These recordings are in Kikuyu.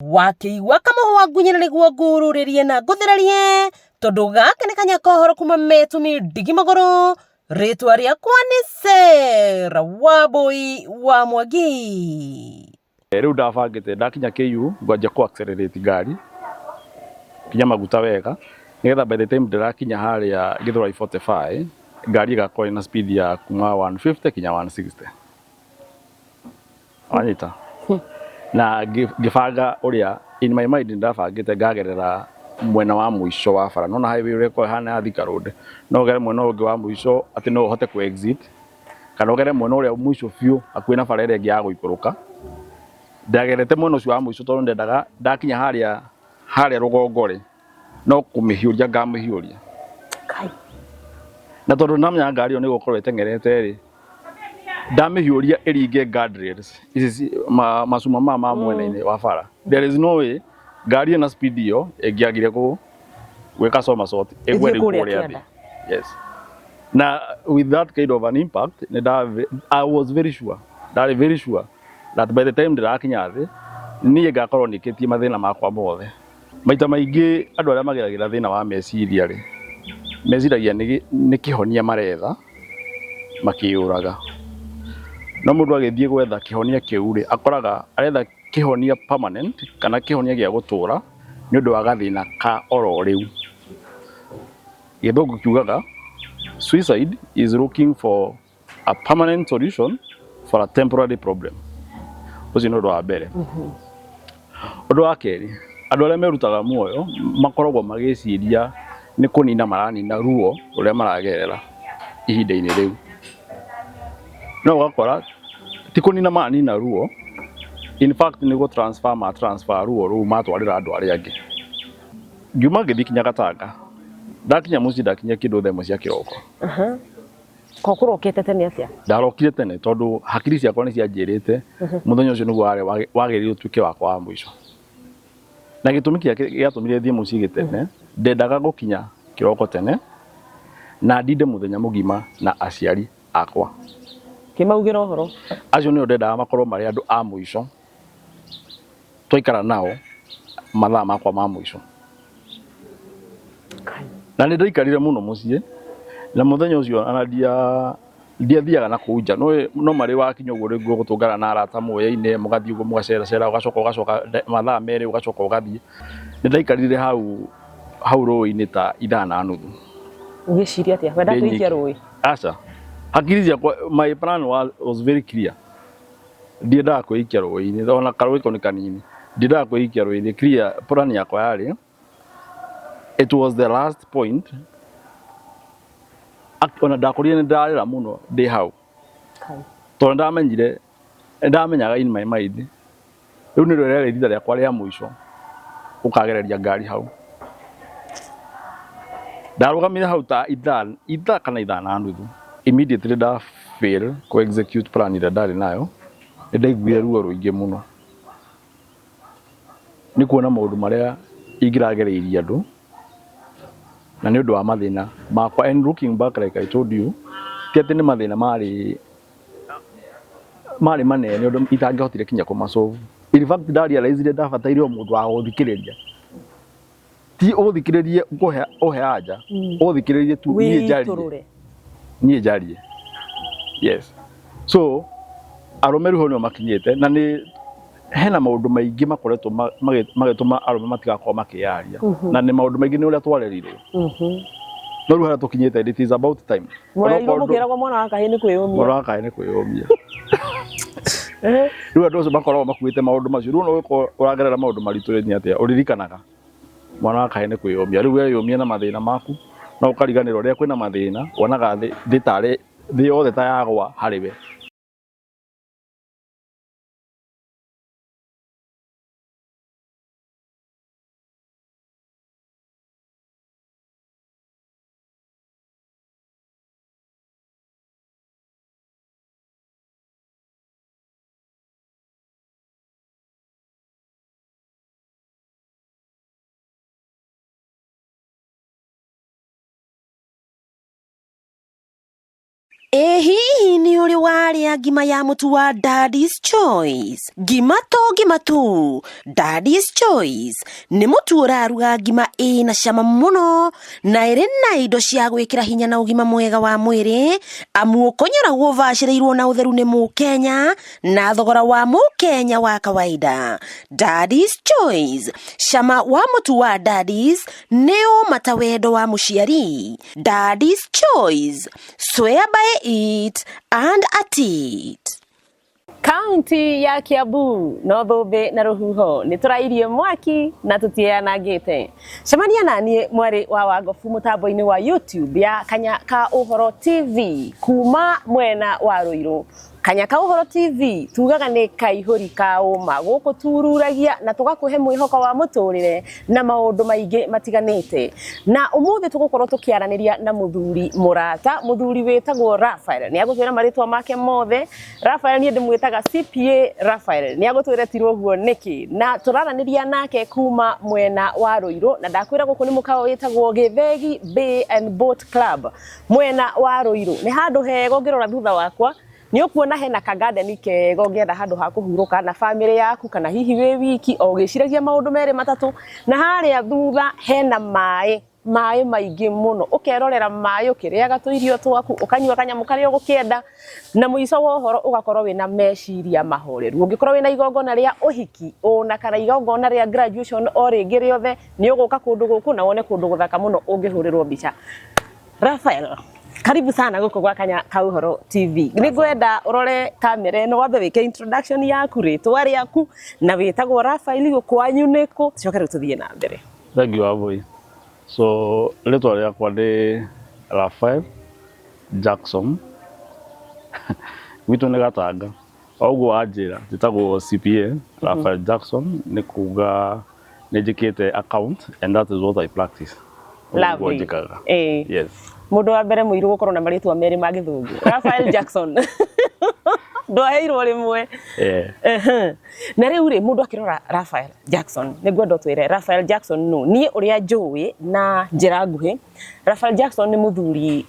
Wakĩigua kamũhwa ngunyĩra nĩguo ngururĩrie na ngũthererie tondũ gaka nĩ kanya kohoro kuma Metumi Ndigi Magũrũ. Rĩtwa rĩakwa nĩ Sarah Wambui wa Mwangi. Rĩu ndabangĩte ndakinya KU ngwanjia kũ accelerate ngari kinya maguta wega nĩgetha by the time ndĩrakinya harĩa Githurai 45 ngari ĩgakorwo ĩna speed ya kuma 150 kinya 160. Wanyita? Na ngĩbanga ũrĩa in my mind ndabangĩte ngagerera mwena wa mũico wa bara. Nĩwona highway ũrĩa ĩkoragwo ĩhana ya Thika Road, no ũgere mwena ũyũ ũngĩ wa mũico atĩ no ũhote kũ exit kana ũgere mwena ũrĩa mũico biũ hakuhĩ na bara ĩrĩa ĩngĩ ya gũikũrũka. Ndagerete mwena ũcio wa mũico tondũ ndendaga ndakinya harĩa harĩa rũgongo rĩ, no kũmĩhiũria ngamĩhiũria. Na tondũ ndamenyaga ngari ĩyo nĩ ĩgũkorwo ĩteng'erete rĩ, ndamĩhiũria ĩringe guardrails ici macuma maya ma mwena-inĩ wa bara, there is no way ngari ĩna speed ĩyo ĩngĩagire gwĩka somersault ĩgwe rĩu kũrĩa thĩ. Yes. Na with that kind of an impact nĩ nda I was very sure, ndarĩ very sure that by the time ndĩrakinya thĩ niĩ ngakorwo nĩkĩtie mathĩna makwa mothe. Maita maingĩ andũ arĩa mageragĩra thĩna wa meciria rĩ, meciragia nĩ kĩhonia maretha makĩyũraga. No mũndũ agĩthiĩ gwetha kĩhonia kĩu rĩ, akoraga aretha kĩhonia permanent kana kĩhonia gĩa gũtũra nĩ ũndũ wa gathĩna ka oro rĩu. Gĩthũngũ kiugaga suicide is looking for a permanent solution for a temporary problem. Ũcio nĩ ũndũ wa mbere. Ũndũ wa kerĩ, andũ arĩa merutaga muoyo makoragwo magĩciria nĩ kũnina maranina ruo rũrĩa maragerera ihinda-inĩ rĩu. No ũgakora ti kũnina maranina ruo, in fact nĩ gũ transfer ma transfer ruo rũu matwarĩra andũ arĩa angĩ. Ngiuma ngĩthiĩ kinya Gatanga, ndakinya mũciĩ ndakinya kĩndũ thaa ĩmwe cia kĩroko. Ko kũrokete tene atĩa? Ndarokire tene tondũ hakiri ciakwa nĩ cianjĩrĩte mũthenya ũcio nĩguo warĩ wagĩrĩire ũtuĩke wakwa wa mũico. Na gĩtũmi kĩrĩa gĩatũmire thiĩ mũciĩ gĩtene, ndendaga gũkinya kĩroko tene na ndinde mũthenya mũgima na aciari akwa. Kĩmaugĩra ũhoro. Acio nĩo ndendaga makorwo marĩ andũ a mũico twaikara nao mathaa makwa ma mũico. Na nĩ ndaikarire mũno mũciĩ na mũthenya ũcio ona ndiathiaga na kũu nja. No marĩ wakinya ũguo rĩngĩ ũgũtũngana na arata mũyaine mũgathiĩ ũguo mũgaceracera ũgacoka ũgacoka mathaa merĩ ũgacoka ũgathiĩ. Nĩ ndaikarire hau hau rũĩ-inĩ ta ithaa na nuthu. Ũgĩciria atĩa? Wendaga kwĩikia rũĩ? Aca. Hakiri ciakwa, my plan was very clear. Ndiendaga kwĩikia rũĩ-inĩ ona karũĩ kau nĩ kanini. Ndiendaga kwĩikia rũĩ-inĩ, clear plan yakwa yarĩ it was the last point. Ona ndakorire nĩ ndarĩra mũno ndĩ hau tondũ ndamenyire ndamenyaga in my mind rĩu nĩrĩo rĩarĩ rita rĩakwa rĩa mũico gũkagereria ngari hau. Ndarũgamire hau ta ithaa ithaa kana ithaa na nuthu. Immediately nda fail kũ execute plan ĩrĩa ndarĩ nayo, nĩ ndaiguire ruo rũingĩ mũno nĩ kuona maũndũ marĩa ingĩragereirie andũ na nĩ ũndũ wa mathĩna makwa. And looking back like I told you, ti atĩ nĩ mathĩna marĩ marĩ manene ũndũ itangĩahotire kinya kũma solve. In fact nda realize ndabataire o mũndũ wa gũthikĩrĩria, ti ũthikĩrĩrie ngũhe ũhe anja, ũthikĩrĩrie tu niĩ njarie, niĩ njarie. Yes. So arũme rĩu hau nĩo makinyĩte na nĩ hena maũndũ maingĩ makoretwo magĩtũma arũme matigakorwo makĩyaria, na nĩ maũndũ maingĩ nĩ ũrĩa twarerirwo. No rĩu harĩa tũkinyĩte it is about time. Mwarerirwo mũkĩragwo mwana wa kahĩĩ nĩ kwĩyũmia. Mwana wa kahĩĩ nĩ kwĩyũmia. Rĩu andũ acio makoragwo makuĩte maũndũ macio. Rĩu ona ũgĩkorwo ũragerera maũndũ maritũ nĩ atĩa ũririkanaga mwana wa kahĩĩ nĩ kwĩyũmia. Rĩu weyũmia na mathĩna maku no ũkariganĩrwo rĩrĩa kwĩna mathĩna wonaga thĩ tarĩ thĩ yothe ta yagwa harĩ we. Ĩ hihi nĩ ũrĩ warĩa ngima ya mũtu wa Daddy's Choice? Ngima to ngima tu, Daddy's Choice nĩ mũtu ũraruga ngima ĩna cama mũno na ĩrĩ na indo cia gwĩkĩra hinya na ũgima mwega wa mwĩrĩ, amu ũkonyoragwo ũbacĩrĩirwo na ũtheru nĩ mũkenya na thogora wa mũkenya wa kawaida. Daddy's Choice, cama wa mũtu wa Daddy's nĩ ũma ta wendo wa mũciari. Daddy's Choice, swear by it and at it. Kaunti ya Kiambu no thũmbĩ na rũhuho nĩ tũrairie mwaki na tũtianangĩte. Cemania na niĩ mwarĩ wa Wangobu mũtambo-inĩ wa YouTube ya Kanya ka Ũhoro TV kuma mwena wa Ruiru. Kanya ka Ũhoro TV tugaga nĩ kaihũri ka ũma gũkũ tururagia na tũgakũhe mwĩhoko wa mũtũrĩre na maũndũ maingĩ matiganĩte. Na ũmũthĩ tũgũkorwo tũkĩaranĩria na mũthuri mũrata, mũthuri wĩtagwo Raphael. Nĩ agũtwĩra marĩtwa make mothe. Raphael niĩ ndĩmwĩtaga CPA Raphael. Nĩ agũtwĩra tirwo ũguo nĩkĩ. Na tũraranĩria nake kuma mwena wa Ruiru na ndakwĩra gũkũ nĩ mũkawa wĩtagwo Gĩthegi Bay and Boat Club mwena wa Ruiru. Nĩ handũ hega ũngĩrora thutha wakwa nĩ ũkuona hena kagadeni kega ũngĩenda handũ ha kũhurũka na bamĩrĩ yaku kana hihi wĩ wiki o ũgĩciragia maũndũ merĩ matatũ. Na harĩa thutha hena maĩ, maĩ maingĩ mũno, ũkerorera maĩ ũkĩrĩaga tũirio twaku, ũkanyua kanyamũ karĩa ũgũkĩenda, na mũico wa ũhoro ũgakorwo wĩna meciria mahoreru. Ũngĩkorwo wĩna igongona rĩa ũhiki ona kana igongona rĩa graduation o rĩngĩ rĩothe, nĩ ũgũka kũndũ gũkũ na wone kũndũ gũthaka mũno ũngĩhũrĩrwo mbica. Raphael, karibu sana gũkũ gwa Kanya ka Ũhoro TV. Nĩ ngwenda ũrore kamera ĩno wambe wĩke introduction yaku, rĩtwa rĩaku na wĩtagwo Raphael, kwanyu nĩkũ, tucoke rĩu tũthiĩ na mbere. Thank you, Wambui. So rĩtwa rĩakwa nĩ Raphael Jackson. Gwitũ nĩ Gatanga. O ũguo wanjĩra njĩtagwo CPA Raphael Jackson nĩ kuga nĩ njĩkĩte account and that is what I practice. Ũguo nĩguo Lovely. njĩkaga. Yes. Mũndũ wa mbere mũirũ gũkorwo na marĩtwa merĩ ma gĩthũngũ. Raphael Jackson. Ndwaheirwo rĩmwe. Na rĩu rĩ mũndũ akĩrora Raphael Jackson nĩ ngwenda ũtwĩre Raphael Jackson nũ. Niĩ ũrĩa njũĩ na njĩra nguhĩ, Raphael Jackson nĩ mũthuri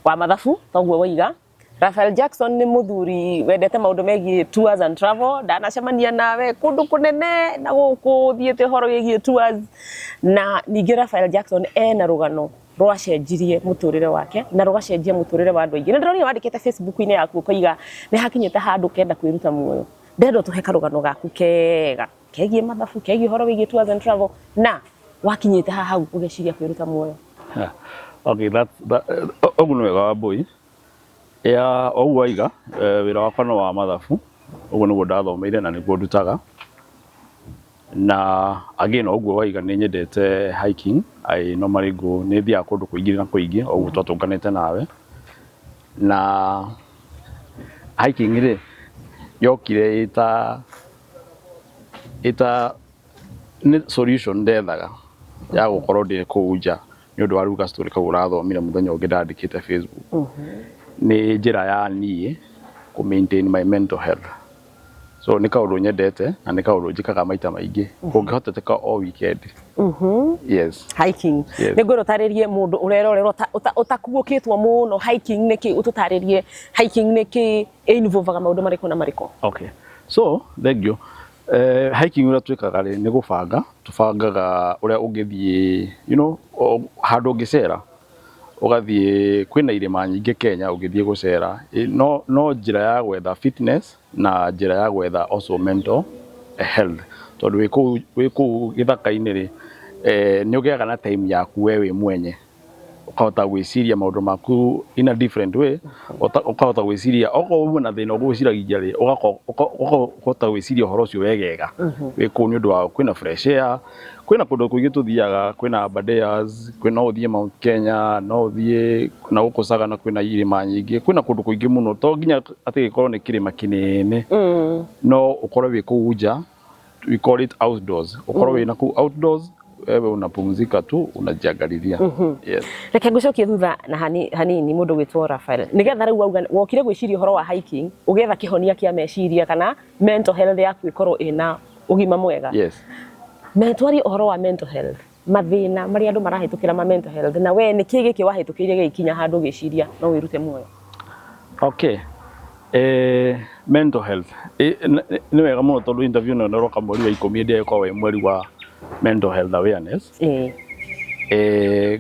wa mathabu toguo waiga. Raphael Jackson nĩ mũthuri wendete maũndũ megiĩ tours and travel. Ndanacemania nawe kũndũ kũnene na gũkũ thiĩte ũhoro wĩgiĩ tours. Na ningĩ Raphael Jackson ena rũgano rwacenjirie mũtũrĩre wake na rũgacenjia mũtũrĩre wa andũ aingĩ. Nĩ ndĩronire wandĩkĩte Facebook-inĩ yaku ũkoiga nĩ hakinyĩte handũ ũkenda kwĩruta muoyo. Ndĩrenda ũtũhe karũgano gaku kega kegiĩ mathabu, kegiĩ ũhoro wĩgiĩ tours and travel, na wakinyĩte haha hau ũgeciria kwĩruta muoyo. Okay, ũguo nĩ wega Wambui. Ya o ũguo waiga, wĩra wakwa no wa mathabu, ũguo nĩguo ndathomeire na nĩguo ndutaga. Na again o ũguo waiga nĩ nyendete hiking, I normally go, nĩ thiaga kũndũ kũingĩ na kũingĩ o ũguo twatũnganĩte nawe. Na hiking rĩ, yokire ĩta nĩ solution ndethaga ya gũkorwo ndĩ kũu nja nĩ ũndũ wa rĩu ga story kau ũrathomire mũthenya ũngĩ ndandĩkĩte Facebook. Nĩ njĩra ya niĩ kũ maintain my mental health. So nĩ kaũndũ nyendete na nĩ kaũndũ njĩkaga maita maingĩ kũngĩhoteteka o weekend. Yes. Hiking. Yes. Nĩ ngwenda ũtarĩrie mũndũ ũrerorera ũtakuũkĩtwo mũno hiking nĩ kĩ, ũtũtarĩrie hiking nĩ kĩ, ĩinvolvaga maũndũ marĩkũ na marĩkũ. Okay. So, thank you. Hiking ũrĩa twĩkaga rĩ nĩ gũbanga, tũbangaga ũrĩa ũngĩthiĩ, you know, handũ ũngĩcera ũgathiĩ, kwĩna irĩma nyingĩ Kenya ũngĩthiĩ gũcera, no njĩra ya gwetha fitness na njĩra ya gwetha also mental health, tondũ wĩ kũu gĩthaka-inĩ rĩ, nĩ ũgĩaga na time yaku we wĩ mwenye, ũkahota gwĩciria maũndũ maku in a different way, ũkahota gwĩciria okorwo uma na thĩna ũgwĩciragia rĩ, ũkahota gwĩciria ũhoro ũcio wegega wĩ kũu nĩ ũndũ wa kwĩna fresh air, kwĩna kũndũ kũingĩ tũthiaga, kwĩna Aberdares, kwĩna no ũthiĩ Mount Kenya, no ũthiĩ na gũkũ Sagana kwĩna irĩma nyingĩ, kwĩna kũndũ kũingĩ mũno, to nginya atĩ gĩkorwo nĩ kĩrĩma kĩnene, no ũkorwo wĩ kũu nja, we call it outdoors, ũkorwo wĩ na kũu outdoors, wewe unapumzika tu unajiangalilia. Yes. Reke ngũcokie thutha na hanini mũndũ gwĩtwo Raphael, nĩgetha rĩu wauga wokire gwĩciria ũhoro wa hiking ũgĩetha kĩhonia kĩa meciria kana mental health yaku ĩkorwo ĩna ũgima mwega. Yes. Twarie ũhoro wa mental health, mathĩna marĩa andũ marahĩtũkĩra ma mental health, na we nĩ kĩ gĩkĩ wahĩtũkĩire gĩgĩkinya handũ ũgĩciria no wĩrute muoyo? Okay. Mental health. Nĩ wega mũno tondũ interview ĩno ĩroka mweri wa 10 hĩndĩ ĩyo ĩkoragwo ĩ mweri wa mental health awareness.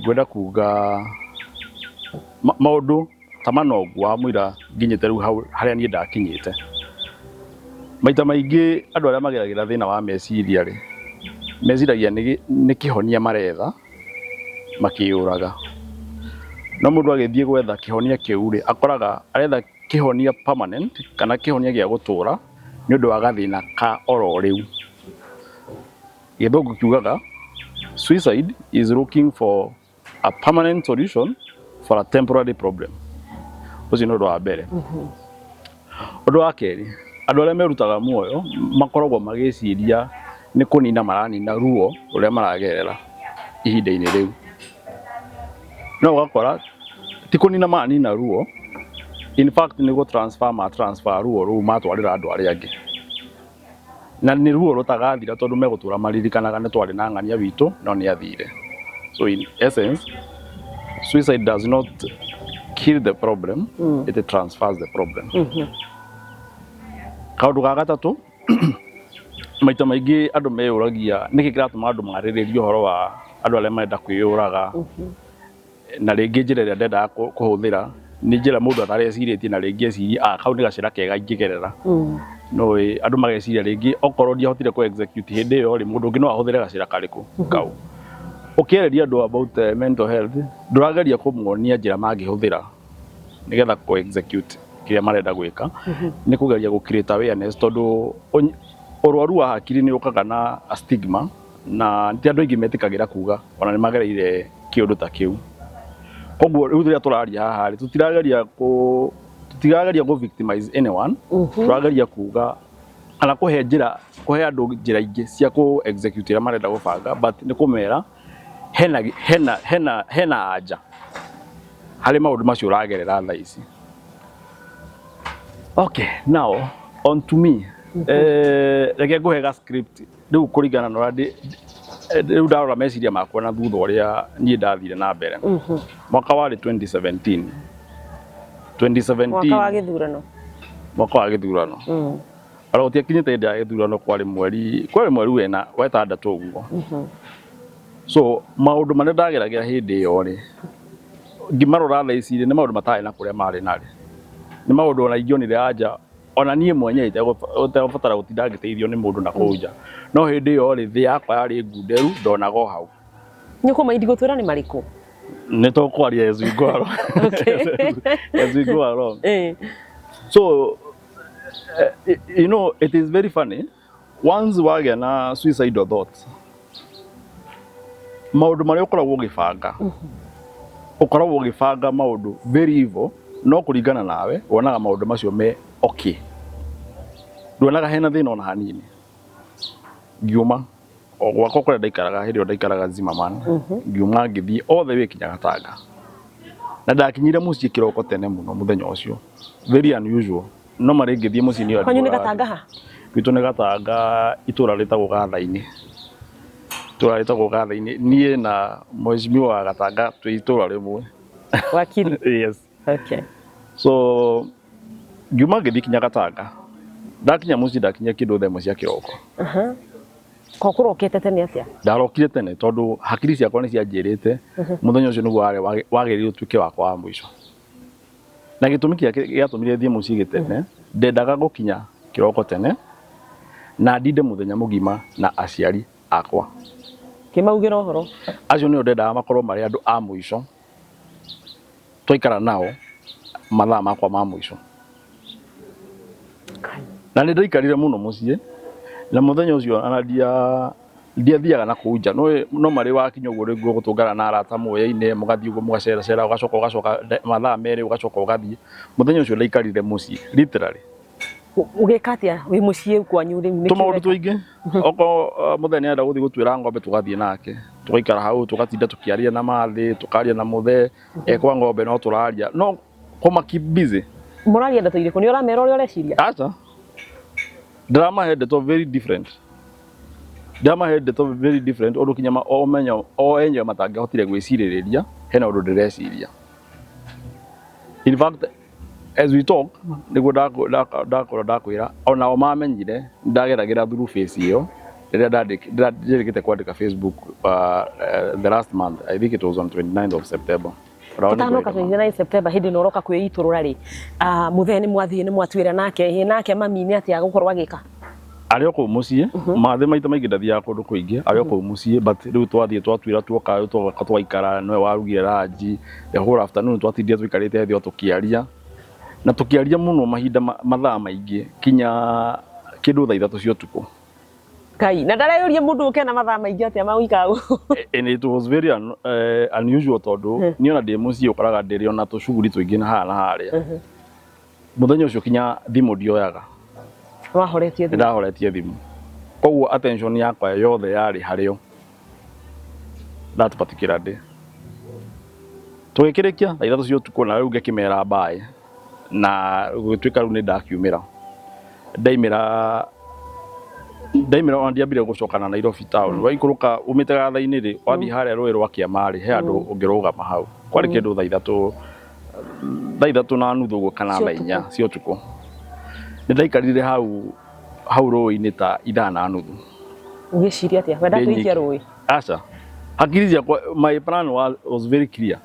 Ngwenda kuga maũndũ ta mana ũguo wa mũira nginyĩte rĩu hau harĩa niĩ ndakinyĩte. Maita maingĩ andũ arĩa mageragĩra thĩna wa meciria rĩ, meciragia nĩ kĩhonia maretha makĩyũraga. No mũndũ agĩthiĩ gwetha kĩhonia kĩu rĩ, akoraga aretha kĩhonia permanent kana kĩhonia gĩa gũtũra nĩ ũndũ wa gathĩna ka oro rĩu. Gĩthũngũ kiugaga suicide is looking for a permanent solution for a temporary problem. Ũcio nĩ ũndũ wa mbere. Ũndũ wa kerĩ, andũ arĩa merutaga muoyo makoragwo magĩciria nĩ kũnina maranina ruo rũrĩa maragerera ihinda-inĩ rĩu. No ũgakora ti kũnina maranina ruo, in fact nĩ gũ transfer ma transfer ruo rũu matwarĩra andũ arĩa angĩ. Na nĩ ruo rũtagathira tondũ megũtũra maririkanaga nĩ twarĩ na ng'ania witũ no nĩ athire. So in essence, suicide does not kill the problem, it transfers the problem. Kaũndũ ga gatatũ, maita maingĩ andũ meyũragia nĩkĩ kĩratũma andũ marĩrĩrie ũhoro wa andũ arĩa marenda kwĩyũraga, na rĩngĩ njĩra ĩrĩa ndendaga kũhũthĩra nĩ njĩra mũndũ atarecirĩtie, na rĩngĩ ecirie kau nĩ gacĩra kega ingĩgerera. No andũ mageciria rĩngĩ okorwo ndiahotire kũ execute hĩndĩ ĩyo rĩ, mũndũ ũngĩ no ahũthĩre gacĩra karĩkũ kau. Ũkĩarĩria andũ about mental health, ndũrageria kũmonia njĩra mangĩhũthĩra nĩgetha kũ execute kĩrĩa marenda gwĩka, nĩ kũgeria gũ create awareness, tondũ ũrwaru wa hakiri nĩ ũkaga na a stigma, na ti andũ aingĩ metĩkagĩra kuga ona nĩ magereire kĩũndũ ta kĩu. Koguo rĩu rĩrĩa tũraria haha rĩ, tũtirageria kũ victimize anyone, tũrageria kuga kana kũhe njĩra, kũhe andũ njĩra ingĩ cia kũ execute ĩrĩa marenda gũbanga, but nĩ kũmera hena anja harĩ maũndũ macio ũragerera thaa ici. Okay, now on to me. Reke ngũhe ga script rĩu kũringana na ũrĩa rĩu ndarora meciria makwa na thutha ũrĩa niĩ ndathire na mbere. Mwaka warĩ 2017. 2017. Mwaka wa gĩthurano. Mwaka wa gĩthurano. Ona gũtiakinyĩte hĩndĩ ya gĩthurano, kwarĩ mweri wena wetandatũ ũguo. So maũndũ marĩa ndageragĩra hĩndĩ ĩyo rĩ, ngĩmarora thaa ici rĩ, nĩ maũndũ matarĩ na kũrĩa marĩ narĩ. Nĩ maũndũ ona ingĩonire anja ona niĩ mwenyewe itegũbatara gũtinda ngĩteithio nĩ mũndũ na kũu nja. No hĩndĩ ĩyo rĩ, thĩ yakwa yarĩ ngunderu, ndonaga o hau. Nĩ ũkũma ndigũtwĩra nĩ marĩkũ? Nĩ tũkwaria as we go along. As we go along. So it is very funny. Once wagĩa na suicidal thoughts, maũndũ marĩa ũkoragwo ũgĩbanga, ũkoragwo ũgĩbanga maũndũ very evil, no kũringana nawe wonaga maũndũ macio me okay, nduonaga hena thĩna ona hanini. Ngiuma o gwakwa kũrĩa ndaikaraga, hĩndĩ ĩyo ndaikaraga Zimmerman, ngiuma ngĩthiĩ all the way kinya Gatanga, na ndakinyire mũciĩ kĩroko tene mũno mũthenya ũcio, very unusual. No marĩ ngĩthiĩ mũciĩ nĩ Kwanyu nĩ Gatanga ha? Gwitũ nĩ Gatanga, itũra rĩtagwo Gatha-inĩ, itũra rĩtagwo Gatha-inĩ. Niĩ na mheshimiwa wa Gatanga twĩ itũra rĩmwe. Wakiri? Yes. Okay. So ngiuma ngĩthiĩ kinya Gatanga, ndakinya mũciĩ ndakinya kĩndũ thaa 1 cia kĩroko. Ko kũrokete tene atĩa? Ndarokire tene tondũ hakiri ciakwa nĩ cianjĩrĩte mũthenya ũcio nĩguo warĩ wagĩrĩire ũtuĩke wakwa wa mũico, na gĩtũmi kĩrĩa gĩatũmire thiĩ mũciĩ gĩtene, ndendaga gũkinya kĩroko tene na ndinde mũthenya mũgima na aciari akwa. Kĩmaugĩra ũhoro. Acio nĩo ndendaga makorwo marĩ andũ a mũico twaikara nao mathaa makwa ma mũico. Na nĩ ndaikarire mũno mũciĩ na mũthenya ũcio, ona ndiathiaga na kũu nja. No marĩ wakinya ũguo rĩngĩ ũgũtũngana na arata muoya-inĩ, mũgathiĩ ũguo mũgaceracera, ũgacoka mathaa 2 ũgacoka ũgathiĩ. Mũthenya ũcio ndaikarire mũciĩ literally. Ũgĩka atĩa wĩ mũciĩ kwanyu rĩu? Nĩkĩ Tũmaũndũ ũreka? Tũingĩ. Okorwo mũthee nĩ arenda gũthiĩ gũtuĩra ng'ombe, tũgathiĩ nake, tũgaikara hau, tũgatinda tũkĩaria na mathĩ, tũkaria na mũthee ekwa ng'ombe, no tũraria no kũma keep busy. Mũraria ndeto irĩkũ? Nĩ ũramera ũrĩa ũreciria? Aca, ndĩramahe ndeto very different, ndĩramahe ndeto very different, ũndũ kinya o menyo o enyewe matangĩahotire gwĩcirĩrĩria hena ũndũ ndĩreciria. In fact, As we talk, nĩguo ndakorwo ndakwĩra, onao mamenyire ndageragĩra through phase ĩyo rĩrĩa njĩrĩkĩte kwandĩka Facebook the last month. I think it was on 29th of September. Ona nĩ Tũtanoka ngwenda ma. 29 September, hĩndĩ ĩno ũroka kwĩitũrũra rĩ, mũthee nĩ mwathiĩ nĩ mwatuĩra nake, ĩ nake mami nĩ atĩa gũkorwo agĩka? Arĩ o kũu mũciĩ mathĩ, maita maingĩ ndathiaga kũndũ kũingĩ, arĩ o kũu mũciĩ, but rĩu twathiĩ twatuĩra, tuoka rĩu twoka twaikara, nĩwe warugire ranji the whole afternoon. Twatindire tũikarĩte thĩ o tũkĩaria na tũkĩaria mũno mahinda mathaa maingĩ kinya kĩndũ thaa 3 cia ũtukũ. Kai na ndareyũria mũndũ ũke na mathaa maingĩ atĩa magũikara? And it was very unusual tondũ niĩ ona ndĩ mũciĩ ũkoraga ndĩrĩ ona tũcuguri tũingĩ na haha na harĩa. Mũthenya ũcio kinya thimũ ndioyaga. Wahoretie Nĩ thimũ? Ndahoretie thimũ, koguo attention yakwa yothe yarĩ harĩo that particular day. Tũgĩkĩrĩkia thaa 3 cia ũtukũ na rĩu ngĩkĩmera mbaĩ na gũgĩtuĩka rĩu nĩ ndakiumĩra, ndaimĩra ndaimĩra, ona ndiambire gũcoka na Nairobi town. Waikũrũka umĩte gatha-inĩ rĩ, wathiĩ harĩa rũĩ rwa Kĩama rĩ, he handũ ũngĩrũgama hau. Kwarĩ kĩndũ thaa 3, 3:30 ũguo kana cia thaa 4 cia ũtukũ. Nĩ ndaikarire hau hau rũĩ-inĩ ta ithaa na nuthu. Ũgĩciria atĩa wenda Ndĩ kwĩikia nyiki. rũĩ? Aca, hakiri ciakwa, my plan was very clear.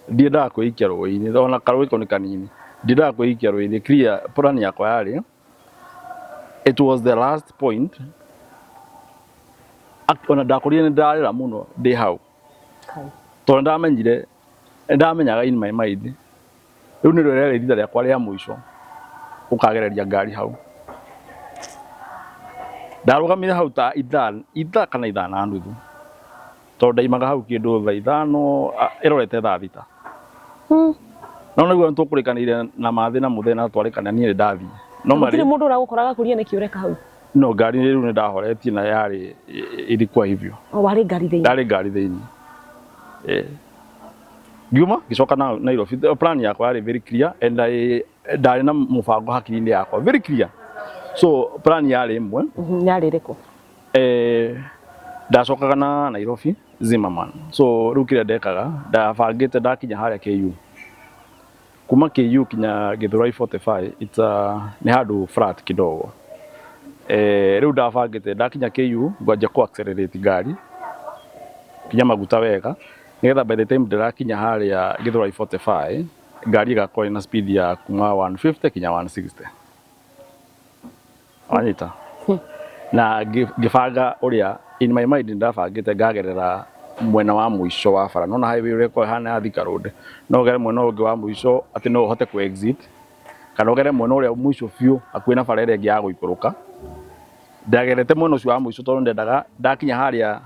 Ndiendaga kwĩikia rũĩ-inĩ, ona karũĩ kau nĩ kanini, ndiendaga kwĩikia rũĩ-inĩ. Clear plan yakwa yarĩ, it was the last point. Ona ndakorire nĩ ndarĩra mũno ndĩ hau. Kai. Tondũ ndamenyire, ndamenyaga in my mind rĩu nĩrĩo rĩarĩ rita rĩakwa rĩa mũico gũkagereria ngari hau. Ndarũgamire hau ta ithaa, ithaa kana ithaa na nuthu, tondũ ndaimaga hau kĩndũ thaa 5 ĩrorete thaa 6. No nĩguo nĩtũkũrĩkanĩire na mathĩ na mũthee na twarĩkana niĩ nĩ ndathiĩ no Gũtirĩ marĩ mũndũ ũragũkoraga kũria nĩkĩ ũreka hau? No ngari rĩu nĩ ndahoretie na yarĩ ilikuwa hivyo. O warĩ ngari thĩinĩ? Ndarĩ ngari thĩinĩ. Ngiuma ngĩcoka na Nairobi. The plan yakwa yarĩ very clear and I ndarĩ na mũbango hakiri-inĩ yakwa very clear, so plan yarĩ ĩmwe. Yarĩ ĩrĩkũ? Ndacokaga na Nairobi Zimmerman, so rĩu kĩrĩa ndekaga, ndabangĩte ndakinya harĩa KU, kuma KU kinya Githurai 45, it's nĩ handũ flat kidogo. Rĩu ndabangĩte ndakinya KU ngwanjia ku accelerate ngari kinya maguta wega, nĩgetha by the time ndĩrakinya harĩa Githurai 45, ngari ĩgakorwo ĩna speed ya kuma 150 kinya 160. Wanyita? Na ngĩbanga ũrĩa in my mind ndabangĩte ngagerera mwena wa mũico wa bara, nona highway ũrĩa ĩkoragwo ĩhana ya Thika Road, no ũgere mwena ũyũ ũngĩ wa mũico atĩ no ũhote ku exit, kana ũgere mwena ũrĩa mũico biũ hakuhĩ na bara ĩrĩa ĩngĩ ya gũikũrũka. Ndagerete mwena ũcio wa mũico tondũ ndendaga ndakinya harĩa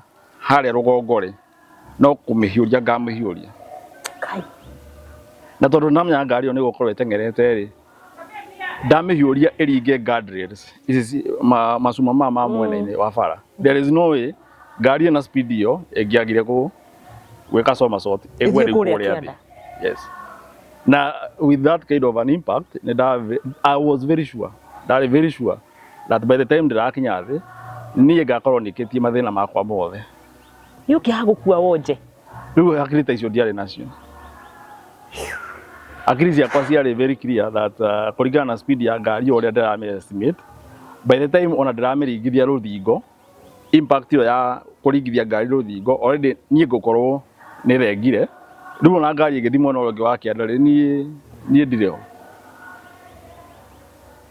harĩa rũgongo rĩ, no kũmĩhiũria ngamĩhiũria. Kai. Na tondũ ndamenyaga ngari ĩyo nĩ ĩgũkorwo ĩteng'erete rĩ, ndamĩhiũria ĩringe guardrails ici macuma maya ma mwena-inĩ wa bara, there is no way ngari ĩna speed ĩyo ĩngĩagire gwĩka somersault ĩgwe Ĩthiĩ rĩu kũrĩa kũrĩa thĩ. kĩanda. Yes, na with that kind of an impact nĩ I was very sure, ndarĩ very sure that by the time ndĩrakinya thĩ, niĩ ngakorwo nĩkĩtie mathĩna makwa mothe. Nĩ ũkĩaga gũkua wonje? Rĩu hakiri ta icio ndiarĩ nacio. Hakiri ciakwa ciarĩ very clear that kũringana na speed ya ngari ũrĩa ndĩramĩ estimate, by the time ona ndĩramĩringithia rũthingo, impact ĩyo ya kũringithia ngari rũthingo, already niĩ ngũkorwo nĩ thengire. Rĩu ona ngari ĩgĩthiĩ mwena ũrĩa ũngĩ wa kĩanda rĩ, niĩ ndirĩ ho.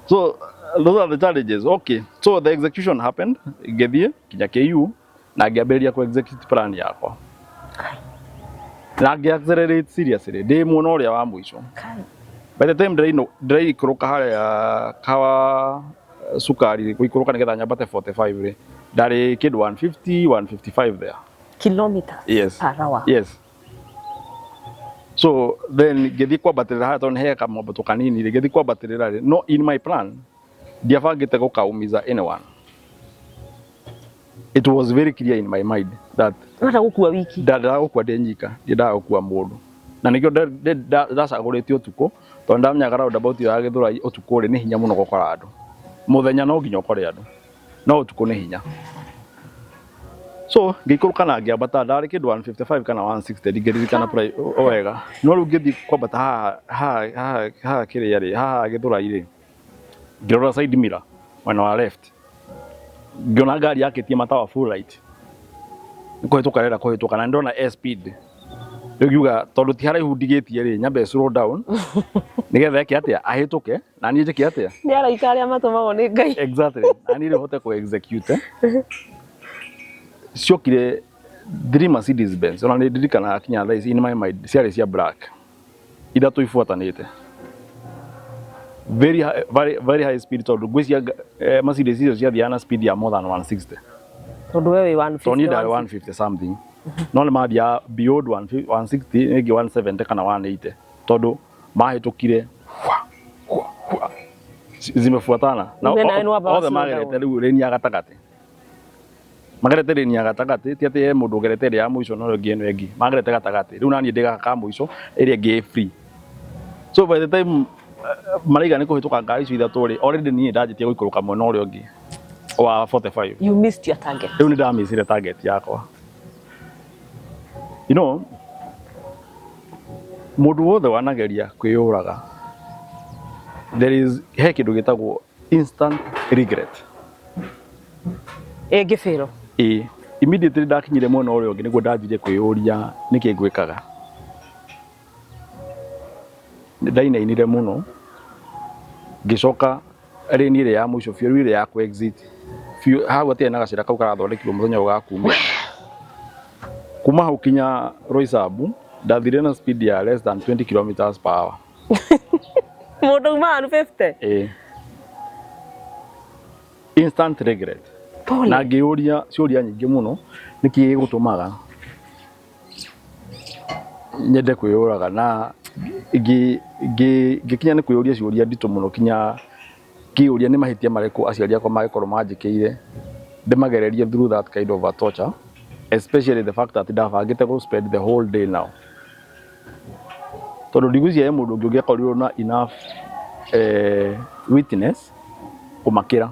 So those are the challenges. Okay, so the execution happened. Ngĩthiĩ kinya KU na ngĩambĩrĩria ku execute plan yakwa na ngĩ accelerate seriously ndĩ mwena ũrĩa wa mũico. Kai. By the time ndĩraikũrũka harĩa kawa cukari gũikũrũka nĩgetha nyambate 45 rĩ, ndarĩ kĩndũ 150, 155 there. Kilometers Yes. per hour? Yes. So then ngĩthiĩ kwambatĩrĩra harĩa, tondũ nĩ he kamwambato kanini rĩ, ngĩthiĩ kwambatĩrĩra rĩ, no in my plan ndiabangĩte gũkaumiza anyone. It was very clear in my mind that Ũrenda gũkua wiki? Ndendaga gũkua ndĩ nyika, ndiendaga gũkua mũndũ, na nĩkĩo ndacagũrĩte ũtukũ, tondũ ndamenyaga roundabout ĩyo ya Gĩthũrai ũtukũ rĩ, nĩ hinya mũno gũkora andũ. Mũthenya no nginya ũkore andũ, no ũtukũ nĩ hinya. So ngĩikũrũka na ngĩambata, ndarĩ kĩndũ 155 kana 160, ndingĩririkana o wega, no rĩu ngĩthiĩ kwambata haha haha haha haha kĩrĩa rĩ, haha Gĩthũrai rĩ, ngĩrora side mirror mwena wa left, ngĩona ngari yakĩtie matawa full light, nĩ kũhĩtũka rĩera kũhĩtũka, na nĩ ndĩrona e speed. Rĩu ngiuga tondũ ti haraihu ndigĩtie rĩ, nyambe slow down nĩgetha eke atĩa, ahĩtũke na niĩ njĩke atĩa. Nĩ araika arĩa matũmagwo nĩ Ngai. Exactly, na niĩ rĩu hote kũ execute. Ciokire three Mercedes Benz, ona nĩ ndirikanaga kinya thaa ici in my mind, ciarĩ cia black, ithatũ ibuatanĩte very high, very, very high speed, tondũ ngwĩciria Mercedes icio ciathiaga na speed ya more than 160. Tondũ we wĩ 150. Tondũ niĩ ndarĩ 150 something, no nĩ mathiaga beyond 150, 160, rĩngĩ 170 kana 180, tondũ mahĩtũkire hwa, hwa, hwa. Zimefuatana na Uge nawe nĩ wamba othe wa slow magerete down. rĩu lane ya gatagatĩ, magerete lane ya gatagatĩ, ti atĩ he mũndũ ũgerete ĩrĩa ya mũico no ĩngĩ ĩno ĩngĩ, magerete gatagatĩ. Rĩu naniĩ ndĩ gaka ka mũico, ĩrĩa ĩngĩ ĩ free. So by the time maraiga nĩ kũhĩtũka ngari icio ithatũ rĩ, already niĩ ndanjĩtie gũikũrũka mwena ũrĩa ũngĩ wa 45. You missed your target. Rĩu nĩ ndamĩcire target yakwa. Mũndũ wothe wanageria kwĩyũraga, there is he kĩndũ gĩtagwo instant regret. Ĩngĩbĩrwo. Ĩ, immediately ndakinyire mwena ũrĩa ũngĩ nĩguo ndanjirie kwĩyũria nĩkĩ ngwĩkaga. Nĩ ndainainire mũno, ngĩcoka lane ĩrĩa ya mũico biũ, rĩu ĩrĩa ya kũ exit biũ, hau hatirĩ na gacĩra kau karathondekirwo mũthenya ũyũ gakumĩra. Kuma hau kinya Roysambu ndathire na speed ya less than 20 kilometers per hour. Mũndũ uma 150. Ĩ, instant regret. Pole. Na ngĩyũria ciũria nyingĩ mũno, nĩkĩ gĩgũtũmaga nyende kwĩyũraga, na ngĩkinya nĩ kwĩyũria ciũria nditũ mũno, kinya ngĩyũria nĩ mahĩtia marĩkũ aciari akwa mangĩkorwo manjĩkĩire ndĩmagererie through that kind of a torture, especially the fact that ndabangĩte gũ spend the whole day now, tondũ ndigwĩciria he mũndũ ũngĩ ũngĩakorirwo na enough witness kũmakĩra,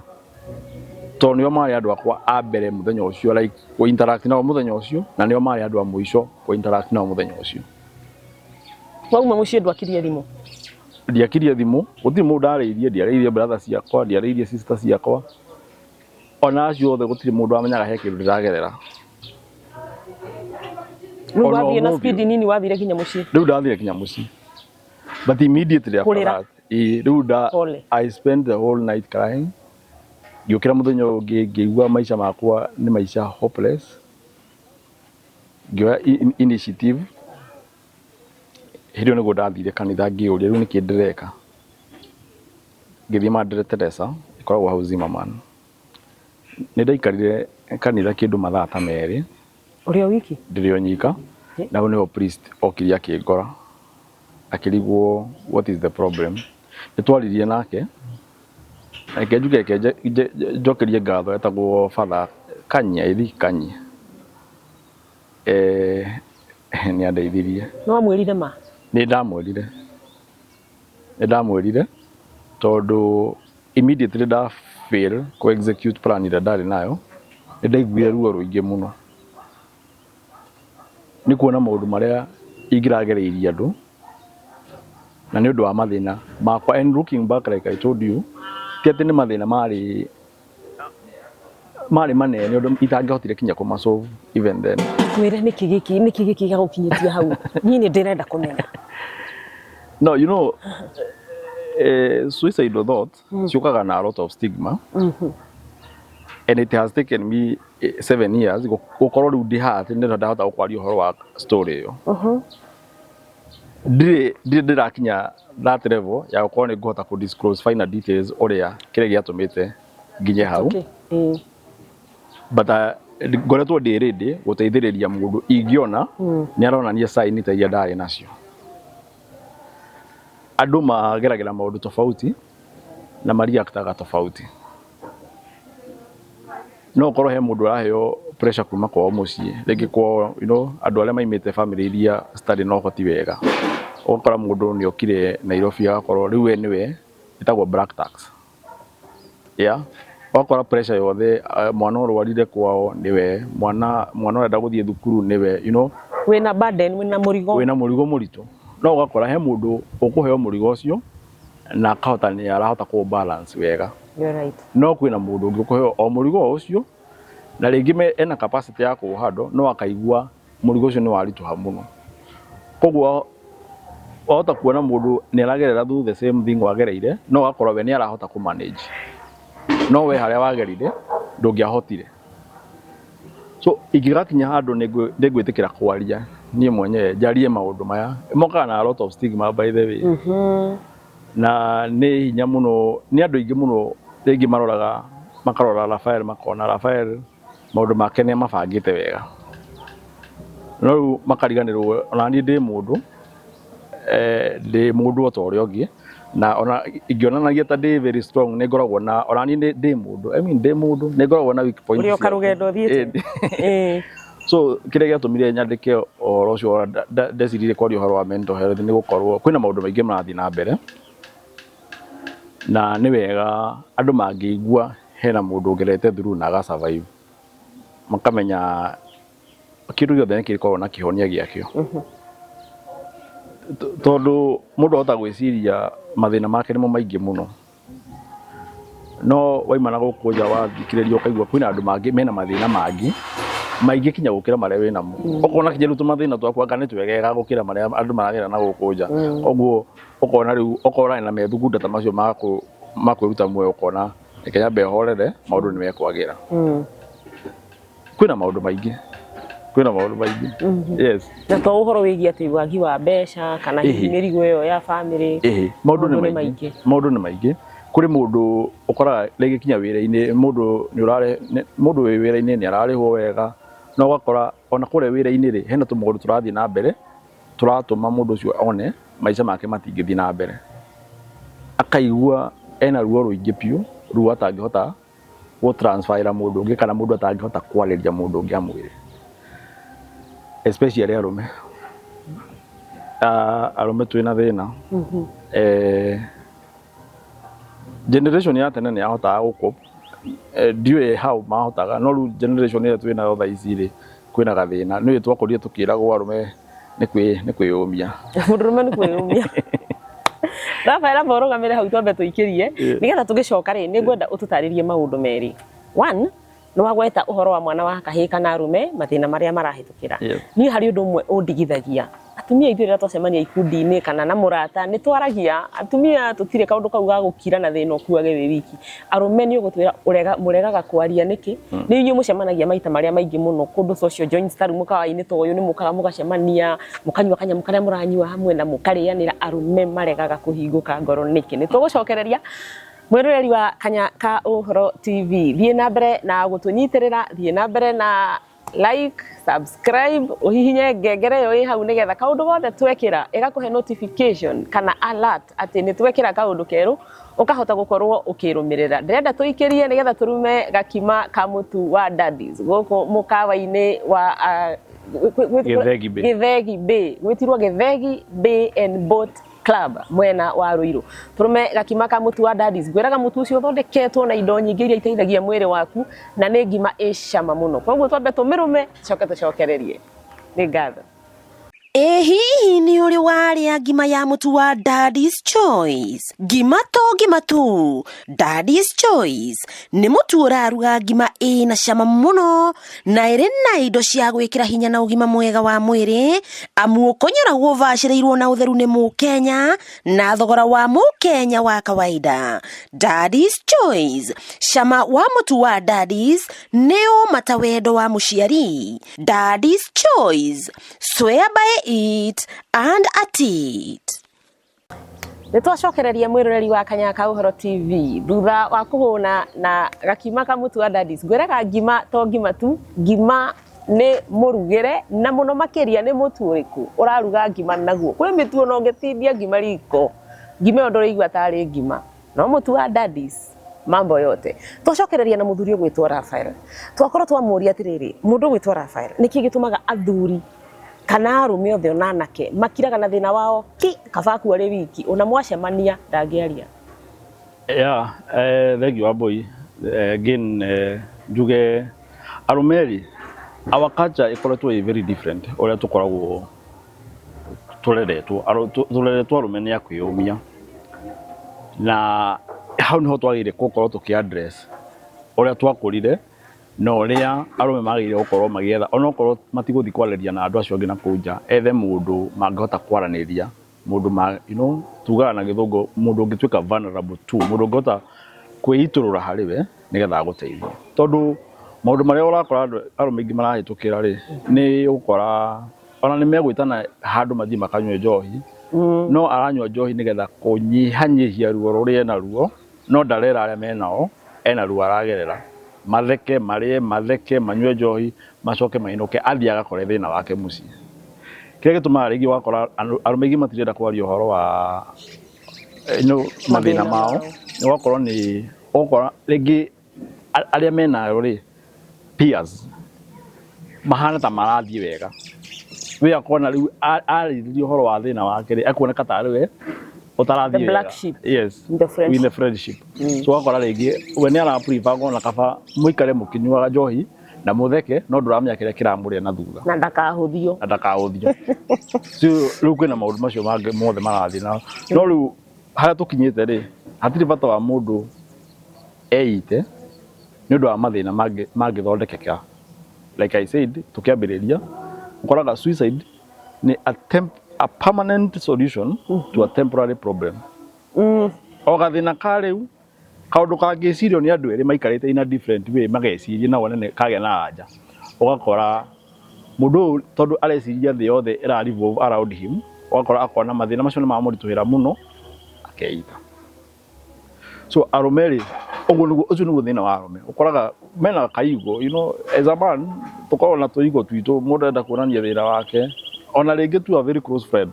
tondũ nĩo marĩ andũ akwa a mbere mũthenya ũcio, like kũ interact nao mũthenya ũcio, na nĩo marĩ andũ a mũico kũ interact nao mũthenya ũcio. Wauma mũciĩ ndwakirie thimũ? Ndiakirie thimũ, gũtirĩ mũndũ ndarĩirie, ndiarĩirie brother ciakwa, ndiarĩirie sister ciakwa, ona acio othe gũtirĩ mũndũ wamenyaga he kĩndũ ndĩragerera. Rĩu Ona wathiĩ na ũmũthĩ speed nini, wathire nginya mũciĩ? Rĩu ndathire nginya mũciĩ, but immediately after Kũrĩra. that, ĩ, rĩu nda Pole. I spent the whole night crying. Ngĩũkĩra mũthenya ũyũ ũngĩ, ngĩigua maica makwa nĩ maica hopeless. Ngĩoya initiative, hĩndĩ ĩyo nĩguo ndathire kanitha, ngĩyũria rĩu nĩkĩ ndĩreka. Ngĩthiĩ Madre Teresa, ĩkoragwo hau Zimmerman. Nĩ ndaikarire kanitha kĩndũ mathaa ta 2. Ũrĩ o wiki? Ndĩrĩ o nyika. Na hau nĩho priest okire akĩngora, akĩrigwo what is the problem. Nĩ twaririe nake, reke njuge, reke njokerie ngatho, etagwo Father Kanyia, I think Kanyia. Nĩ andeithirie. Nĩ wamwĩrire ma? Nĩ ndamwĩrire, nĩ ndamwĩrire, tondũ immediately nda fail kũ execute plan ĩrĩa ndarĩ nayo, nĩ ndaiguire ruo rũingĩ mũno nĩ kuona maũndũ marĩa ingĩragereirie andũ na nĩ ũndũ wa mathĩna makwa. And looking back, like I told you, ti atĩ nĩ mathĩna marĩ manene ũndũ itangĩhotire kinya kũma solve even then. Twĩre nĩkĩ gĩkĩ gĩgũkinyĩtie hau, niĩ nĩ ndĩrenda kũmenya. No, suicidal thoughts ciũkaga na a lot of stigma, and it has taken me 7 years gũkorwo rĩu ndĩ haha atĩ nĩ ndahota gũkwaria ũhoro wa story ĩyo. Ndirĩ ndĩrakinya that level ya gũkorwo nĩ ngũhota kũ disclose final details ũrĩa kĩrĩa gĩatũmĩte nginye hau. Okay. But ngoretwo ndĩ ready gũteithĩrĩria mũndũ ingĩona nĩ aronania sign ta iria ndarĩ nacio. Andũ mageragĩra maũndũ tofauti na mareactaga tofauti. No ũkorwo he mũndũ ũraheo pressure kuma kwao mũciĩ, rĩngĩ kwao, andũ arĩa maimĩte family iria citarĩ na ũhoti wega, ũgakora mũndũ nĩ okire Nairobi, agakorwo rĩu we nĩwe ĩtagwo black tax, yeah. Wakora pressure yothe, mwana ũrwarire kwao nĩwe, mwana ũrenda gũthiĩ thukuru nĩwe. Wĩna burden, wĩna mũrigo. Wĩna mũrigo mũritũ, no ũgakora he mũndũ ũkũheo mũrigo ũcio na akahota, nĩ arahota kũ balance wega. You're right. No kwĩna mũndũ ũngĩ ũkũheo o mũrigo o ũcio na rĩngĩ ena capacity ya kũũhandle, no akaigua mũrigo ũcio nĩ waritũha mũno. Koguo wahota kuona mũndũ nĩ aragerera through the same thing wagereire, no ũgakora we nĩ arahota kũ manage, no we harĩa wagerire ndũngĩahotire. So ingĩgakinya handũ nĩ ngwĩtĩkĩra kwaria niĩ mwenyewe, njarie maũndũ maya mokaga na a lot of stigma, by the way. Na nĩ hinya mũno, nĩ andũ aingĩ mũno rĩngĩ maroraga, makarora Rafael, makona Rafael maũndũ make nĩ amabangĩte wega, no rĩu makariganĩrwo ona niĩ ndĩ mũndũ, ndĩ mũndũ o ta ũrĩa ũngĩ, na ona ingĩonanagia ta ndĩ very strong, nĩ ngoragwo na, ona niĩ ndĩ mũndũ, I mean, ndĩ mũndũ, nĩ ngoragwo na weak points Ũrĩ o ciakwa. karũgendo ũthiĩte. So kĩrĩa gĩatũmire nyandĩke ũhoro ũcio, ndeciririe kwaria ũhoro wa mental health, nĩ gũkorwo kwĩna maũndũ maingĩ marathiĩ na mbere, na nĩ wega andũ mangĩigua hena mũndũ ũgerete through na aga survive, makamenya kĩndũ gĩothe nĩ kĩkoragwo na kĩhonia gĩakĩo. Tondũ mũndũ ahota gwĩciria mathĩna make nĩmo maingĩ mũno, no waima na gũkũ nja wathikĩrĩria, ũkaigua kwĩna andũ mangĩ mena mathĩna mangĩ maingĩ kinya gũkĩra marĩa wĩnamo. Ũkona kinya rĩu tũmathĩna twaku anga nĩ twegega gũkĩra marĩa andũ maragera na gũkũ nja. Koguo ũkona rĩu okorwo ũrarĩ na methugunda ta macio ma kwĩruta muoyo, ũkona reke nyambe horere, maũndũ nĩ mekwagĩra. Kwĩna maũndũ maingĩ, kwĩna maũndũ maingĩ, yes. Na to ũhoro wĩgiĩ atĩ wagi wa mbeca kana hihi mĩrigo ĩyo ya family. Ĩhĩ, maũndũ nĩ maingĩ, maũndũ nĩ maingĩ. Kũrĩ mũndũ ũkoraga rĩngĩ kinya wĩra-inĩ, mũndũ nĩ ũrare mũndũ wĩ wĩra-inĩ nĩ ararĩhwo wega, no ũgakora ona kũrĩa wĩra-inĩ rĩ, hena tũmaũndũ tũrathiĩ na mbere tũratũma mũndũ ũcio one maica make matingĩthiĩ na mbere, akaigua ena ruo rũingĩ biũ, ruo atangĩhota gũ transfer ĩra mũndũ ũngĩ, kana mũndũ atangĩhota kwarĩria mũndũ ũngĩ amwĩre, especially arũme. Arũme twĩna thĩna. Generation ya tene nĩ yahotaga gũ cope, ndiũĩ how mahotaga, no rĩu generation ĩrĩa twĩnayo thaa ici rĩ, kwĩna gathĩna. Nĩũĩ twakũrire tũkĩragwo arũme nĩ kwĩyũmia. Mũndũrũme nĩ kwĩyũmia. Rafael, amba ũrũgamĩre hau twambe tũikĩrie, nĩgetha tũgĩcoka rĩ, nĩ ngwenda ũtũtarĩrie maũndũ merĩ. One, nĩ wagweta ũhoro wa mwana wa kahĩĩ kana arũme, mathĩna marĩa marahĩtũkĩra. Niĩ harĩ ũndũ ũmwe ũndigithagia, atumia ithuĩ rĩrĩa twacemania ikundi-inĩ kana na mũrata, nĩ twaragia. Atumia tũtirĩ kaũndũ kau ga gũkira na thĩna ũkuage wĩ wiki. Arũme nĩ ũgũtwĩra ũrega, mũregaga kwaria nĩkĩ? Nĩ inyuĩ mũcemanagia maita marĩa maingĩ mũno kũndũ social joints, ta rĩu mũkawa-inĩ ta ũyũ, nĩ mũkaga mũgacemania, mũkanyua kanyamũ karĩa mũranyua hamwe na mũkarĩanĩra. Arũme maregaga kũhingũka ngoro nĩkĩ? Nĩ tũgũcokereria. Mwĩroreri wa Kanya ka Ũhoro TV, thiĩ na mbere na gũtũnyitĩrĩra, thiĩ na mbere na like, subscribe, ũhihinye ngengere ĩyo ĩ hau, nĩgetha kaũndũ gothe twekĩra ĩgakũhe notification kana alert atĩ nĩ twekĩra kaũndũ kerũ, ũkahota gũkorwo ũkĩrũmĩrĩra. Ndĩrenda tũikĩrie nĩgetha tũrume gakima ka mũtu wa Daddies gũkũ mũkawa-inĩ wa Gĩthegi Bay. Gĩthegi Bay, gwĩtirwo Gĩthegi Bay and Boat Club mwena wa Ruiru. Tũrume gakima ka mũtu wa Daddies. Ngwĩraga mũtu ũcio ũthondeketwo na indo nyingĩ iria iteithagia mwĩrĩ waku, na nĩ ngima ĩ cama mũno. Koguo twambe tũmĩrũme, tũcoke tũcokererie. Nĩ ngatho. Ĩ hihi nĩ ũrĩ warĩa ngima ya mũtu wa Daddy's Choice? Ngima to ngima tu, Daddy's Choice nĩ mũtu ũraruga ngima ĩna cama mũno na ĩrĩ na indo cia gwĩkĩra hinya na ũgima mwega wa mwĩrĩ, amu ũkonyoragwo ũbacĩrĩirwo na ũtheru nĩ mũkenya na thogora wa mũkenya wa kawaida. Daddy's Choice, cama wa mũtu wa Daddy's nĩ ũma ta wendo wa mũciari. Daddy's Choice, swear by it and at it. Nĩ twacokereria, mwĩroreri wa Kanya ka Ũhoro TV, thutha wa kũhũna na gakima ka mũtu wa Daddies. Ngwĩraga ngima to ngima tu, ngima nĩ mũrugĩre, na mũno makĩria nĩ mũtu ũrĩkũ ũraruga ngima naguo. Kwĩ mĩtu ona ũngĩtindia ngima riko, ngima ĩyo ndũrĩigua tarĩ ngima, no mũtu wa Daddies mambo yote. Twacokereria na mũthuri ũgwĩtwo Rafael. Twakorwo twamũria atĩrĩrĩ, mũndũ ũgwĩtwo Rafael, nĩkĩ gĩtũmaga athuri kana arũme othe ona anake makiraga na thĩna wao ki kaba aku arĩ wiki, ona mwacemania ndangĩaria? Yeah, thank you, Wambui. Again, njuge arũme rĩ, our culture ĩkoretwo ĩ very different ũrĩa tũkoragwo tũreretwo. Tũreretwo arũme nĩ a kwĩyũmia, na hau nĩho twagĩrĩire gũkorwo tũkĩ address ũrĩa twakũrire na ũrĩa arũme magĩrĩire gũkorwo magĩetha onokorwo matigũthiĩ kwarĩria na andũ acio angĩ nakũu nja, ethe mũndũ mangĩhota kwaranĩria, mũndũ ma you know, tugaga na gĩthũngũ mũndũ ũngĩtuĩka vulnerable to, mũndũ ũngĩhota kwĩitũrũra harĩ we nĩgetha agũteithie. Tondũ maũndũ marĩa ũrakora andũ arũme aingĩ marahĩtũkĩra rĩ, nĩ ũgũkora ona nĩ megwĩtana handũ mathiĩ makanyue njohi, no aranyua njohi nĩgetha kũnyihanyihia ruo rũrĩa enaruo, no ndarera arĩa menao ena ruo aragerera. Matheke, marĩe, matheke, manyue njohi, macoke mainũke, athiĩ agakore thĩna wake mũciĩ. Kĩrĩa gĩtũmaga rĩngĩ ũgakora arũme aingĩ matirenda kwaria ũhoro wa mathĩna mao, nĩ ũgakorwo nĩ ũgakora rĩngĩ arĩa menayo rĩ, peers, mahana ta marathiĩ wega. We akona rĩu arĩrĩria ũhoro wa thĩna wake rĩ, ekuoneka tarĩ we ũtarathiĩ The black wega. sheep. Yes. In the friendship. In the friendship. So ũgakora rĩngĩ we nĩ ara prefer ngona kaba mũikare mũkĩnyuaga njohi na mũtheke, no ndũramenya kĩrĩa kĩramũrĩa na thutha. Na ndakahũthio. Na ndakahũthio. So rĩu kwĩna maũndũ macio mangĩ mothe marathiĩ na no rĩu harĩa tũkinyĩte rĩ, hatirĩ bata wa mũndũ eite nĩ ũndũ wa mathĩna mangĩthondekeka. Like I said, tũkĩambĩrĩria, ũkoraga suicide nĩ a permanent solution to a temporary problem. O gathĩna ka rĩu, kaũndũ kangĩcirio nĩ andũ erĩ maikarĩte in a different way, mageciria na wone kagĩa na anja. Ũgakora mũndũ ũyũ tondũ areciria thĩ yothe ĩra revolve around him, ũgakora akona mathĩna macio nĩ mamũritũhĩra mũno, akeita. So arũme rĩ, ũguo nĩguo, ũcio nĩguo thĩna wa arũme. Ũkoraga mena kaigo, you know, as a man, tũkoragwo na tũigo twitũ, mũndũ arenda kuonania wĩra wake. Ona rĩngĩ tu a very close friend.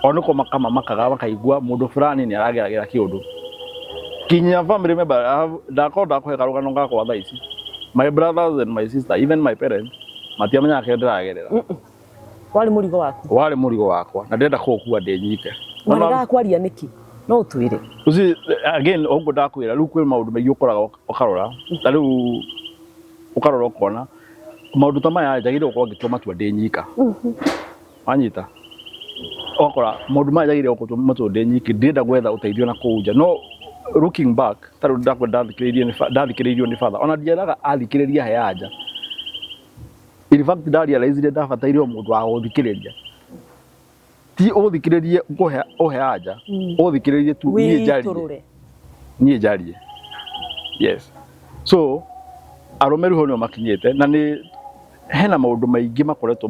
O nĩ kũmaka mamakaga makaigua mũndũ fulani nĩ arageragĩra kĩũndũ. Kinya family member, ndakorwo ndakũhe karũgano gakwa thaa ici. My brothers and my sister, even my parents, matiamenyaga kĩrĩa ndĩragerera. Warĩ mũrigo waku? Warĩ mũrigo wakwa, na ndĩrenda kũũkua ndĩ nyike. Waregaga kwaria nĩkĩ? No ũtwĩre. You see, again, ũguo ndakwĩra, rĩu kwĩ maũndũ maingĩ ũkoraga ũkarora, ta rĩu ũkarora ũkona maũndũ ta maya njagĩrĩirwo gũkorwo ngĩtua matua ndĩ nyika. Wanyita? Ũgakora maũndũ maya njagĩrĩirwo gũtua matua ndĩ nyiki, ndĩrenda gwetha ũteithio na kũu nja. No looking back, ta rĩu ndakwĩra ndathikĩrĩirio nĩ batha, ona ndieraga athikĩrĩria he anja. In fact, ndarealize ndabataire o mũndũ wa gũthikĩrĩria. Ti ũthikĩrĩrie ngũhe ũhe anja, ũthikĩrĩrie tu niĩ njarie. Wĩitũrũre. Niĩ njarie. Yes. So arũme rĩu hau nĩho makinyĩte, na nĩ hena maũndũ maingĩ makoretwo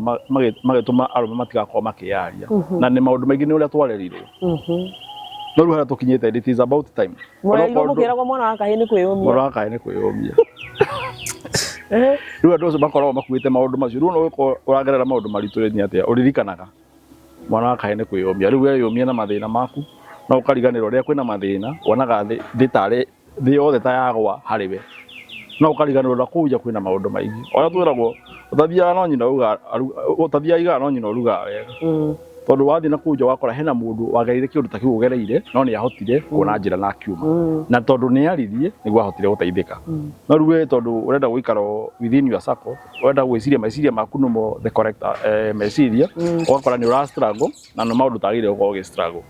magĩtũma arũme matigakorwo makĩyaria. Na nĩ maũndũ maingĩ nĩ ũrĩa twarerirwo. No rĩu harĩa tũkinyĩte, it is about time. Mwarerirwo mũkĩragwo mwana wa kahĩĩ nĩ kwĩyũmia. Mwana wa kahĩĩ nĩ kwĩyũmia. Rĩu andũ acio makoragwo makuĩte maũndũ macio. Rĩu ona ũgĩkorwo ũragerera maũndũ maritũ rĩ, nĩ atĩa ũririkanaga mwana wa kahĩĩ nĩ kwĩyũmia. Rĩu weyũmia na mathĩna maku, no ũkariganĩrwo rĩrĩa kwĩna mathĩna, wonaga thĩ tarĩ thĩ yothe ta yagwa harĩ we. No ũkariganĩrwo na kũu nja kwĩna maũndũ maingĩ. Ũrĩa twĩragwo ũtathiaga no nyina ũrugaga, ũtathiaga igaga no nyina ũrugaga wega. Tondũ wathiĩ na kũu nja wakora hena mũndũ wagereire kĩũndũ ta kĩu ũgereire, no nĩ ahotire kuona njĩra na akiuma. Na tondũ nĩ aririe nĩguo ahotire gũteithĩka. No rĩu we tondũ ũrenda gũikara within your circle, ũrenda gwĩciria meciria maku nĩmo the correct meciria, ũgakora nĩ ũra struggle na nĩ maũndũ ũtagĩrĩire gũkorwo ũgĩ struggle.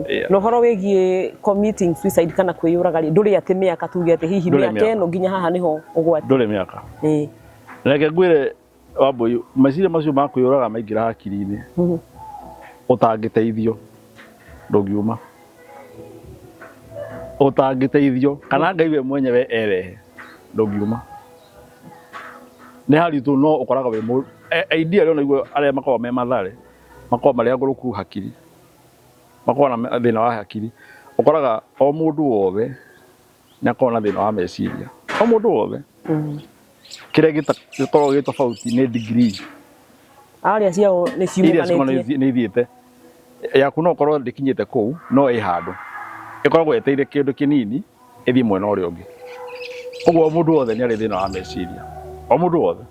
Yeah. Na ũhoro wĩgiĩ committing suicide kana kwĩyũraga rĩ, ndũrĩ atĩ mĩaka tuge atĩ hihi Ndũrĩ mĩaka mĩaka. ĩno nginya haha nĩho ũgwati. Ndũrĩ mĩaka. Reke ngwĩre Wambũi, meciria macio ma kwĩyũraga maingĩra hakiri-inĩ, ũtangĩteithio ndũngiuma. Ũtangĩteithio kana Ngai we mwenyewe erehe ndũngiuma. Nĩ haritũ no ũkoraga wĩ mũndũ idea rĩo naiguo arĩa makoragwo me Mathare makoragwo marĩ agũrũku hakiri, makoragwo na thĩna wa hakiri. Ũkoraga o mũndũ wothe nĩ akoragwo na thĩna wa meciria, o mũndũ wothe. Kĩrĩa gĩkoragwo gĩ tofauti nĩ degree. Arĩa ciao nĩ Iria ciumanĩtie. nĩ ithiĩte. Yaku no ũkorwo ndĩkinyĩte kũu, no ĩ handũ. Ĩkoragwo yetereire kĩndũ kĩnini ĩthiĩ mwena ũrĩa ũngĩ. Koguo o mũndũ wothe nĩ arĩ thĩna wa meciria. O mũndũ wothe.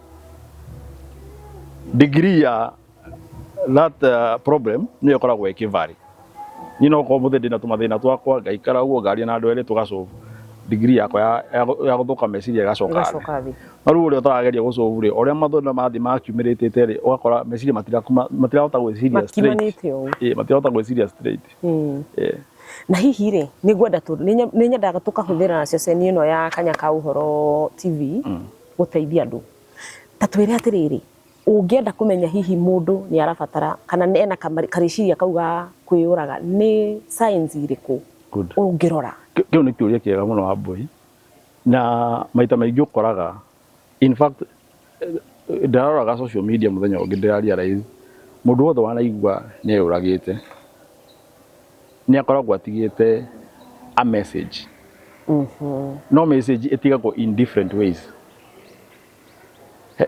Degree ya that problem nĩyo ĩkoragwo ĩkĩ vary. Niĩ no ũkorwo mũthĩ ndĩna tũmathĩna twakwa, ngaikara ũguo ngaria na andũ erĩ tũgasolve. Degree yakwa ya gũthũka meciria ĩgacoka thĩ. Ĩgacoka thĩ. No rĩu ũrĩa ũtarageria gũsolve rĩ, ũrĩa mathĩna mathiĩ makiumĩrĩtĩte rĩ, ũgakora meciria matirahota gwĩciria straight. Makimanĩte ũũ. Ĩĩ, matirahota gwĩciria straight. Ĩĩ. Na hihi rĩ, nĩ ngwenda nĩ nyendaga tũkahũthĩra ceceni ĩno ya Kanya ka Ũhoro TV gũteithia andũ. Ta twĩre atĩrĩrĩ, ũngĩenda kũmenya hihi mũndũ nĩ arabatara kana ena karĩciria kau ga kwĩyũraga, nĩ signs irĩkũ Good. ũngĩrora? Kĩu nĩ kĩũria kĩega mũno, Wambui, na maita maingĩ ũkoraga, in fact, ndĩraroraga social media mũthenya ũngĩ, ndĩra realize mũndũ wothe wanaigua nĩ eyũragĩte nĩ akoragwo atigĩte a message, no message ĩtigagwo in different ways.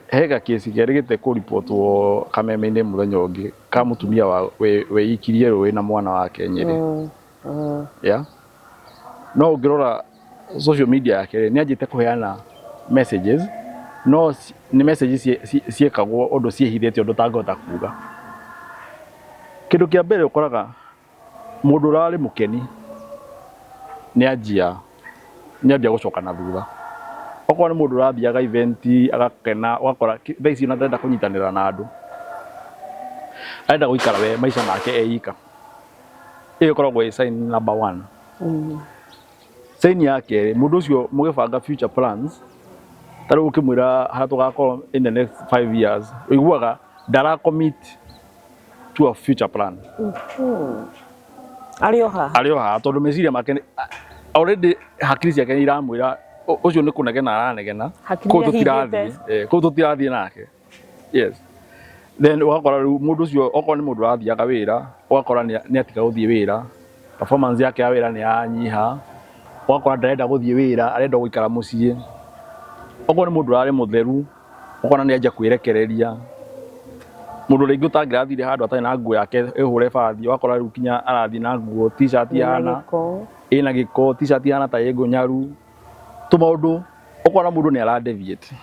He gakĩci kerĩgĩte kũribotwo kameme-inĩ mũthenya ũngĩ ka mũtumia wa weikirie rũĩ na mwana wake Nyĩrĩ. Yeah, no ũngĩrora social media yake rĩ, nĩ anjĩte kũheana messages, no nĩ messages ciĩkagwo ũndũ ciĩhithĩte ũndũ ũtangĩhota kuga. Kĩndũ kĩa mbere, ũkoraga mũndũ ũrarĩ mũkeni nĩ anjia gũcoka na thutha. Okorwo nĩ mũndũ ũrathiaga event agakena, ũgakora thaa ici ona ndarenda kũnyitanĩra na andũ, arenda gũikara we maica make e ika. Ĩyo ĩkoragwo ĩ sign number one. Sign ya kerĩ, mũndũ ũcio mũgĩbanga future plans, ta rĩu ũkĩmwĩra harĩa tũgakorwo in the next 5 years, ũiguaga ndara commit to a future plan. Arĩ o haha. Arĩ o haha, tondũ meciria make already hakiri ciake nĩ iramwĩra ũcio nĩ kũnegena aranegena. Hakiri kũu nĩ tũtirathiĩ, kũu tũtirathiĩ nake. Yes, then ũgakora rĩu mũndũ ũcio, okorwo nĩ mũndũ ũrathiaga wĩra, ũgakora nĩ atiga gũthiĩ wĩra, performance yake ya wĩra nĩ yanyiha, ũgakora ndarenda gũthiĩ wĩra, arenda gũikara mũciĩ. Okorwo nĩ mũndũ ũrarĩ mũtheru, ũkona nĩ anjia kwĩrekereria. Mũndũ rĩngĩ ũtangĩrathire handũ atarĩ na nguo yake ĩhũre bathi, ũgakora rĩu kinya arathiĩ na nguo t-shirt Ĩna ihana gĩko. Ĩna gĩko, t-shirt ihana ta ĩ ngũnyaru, tũmaũndũ. Ũkona mũndũ nĩ ara deviate.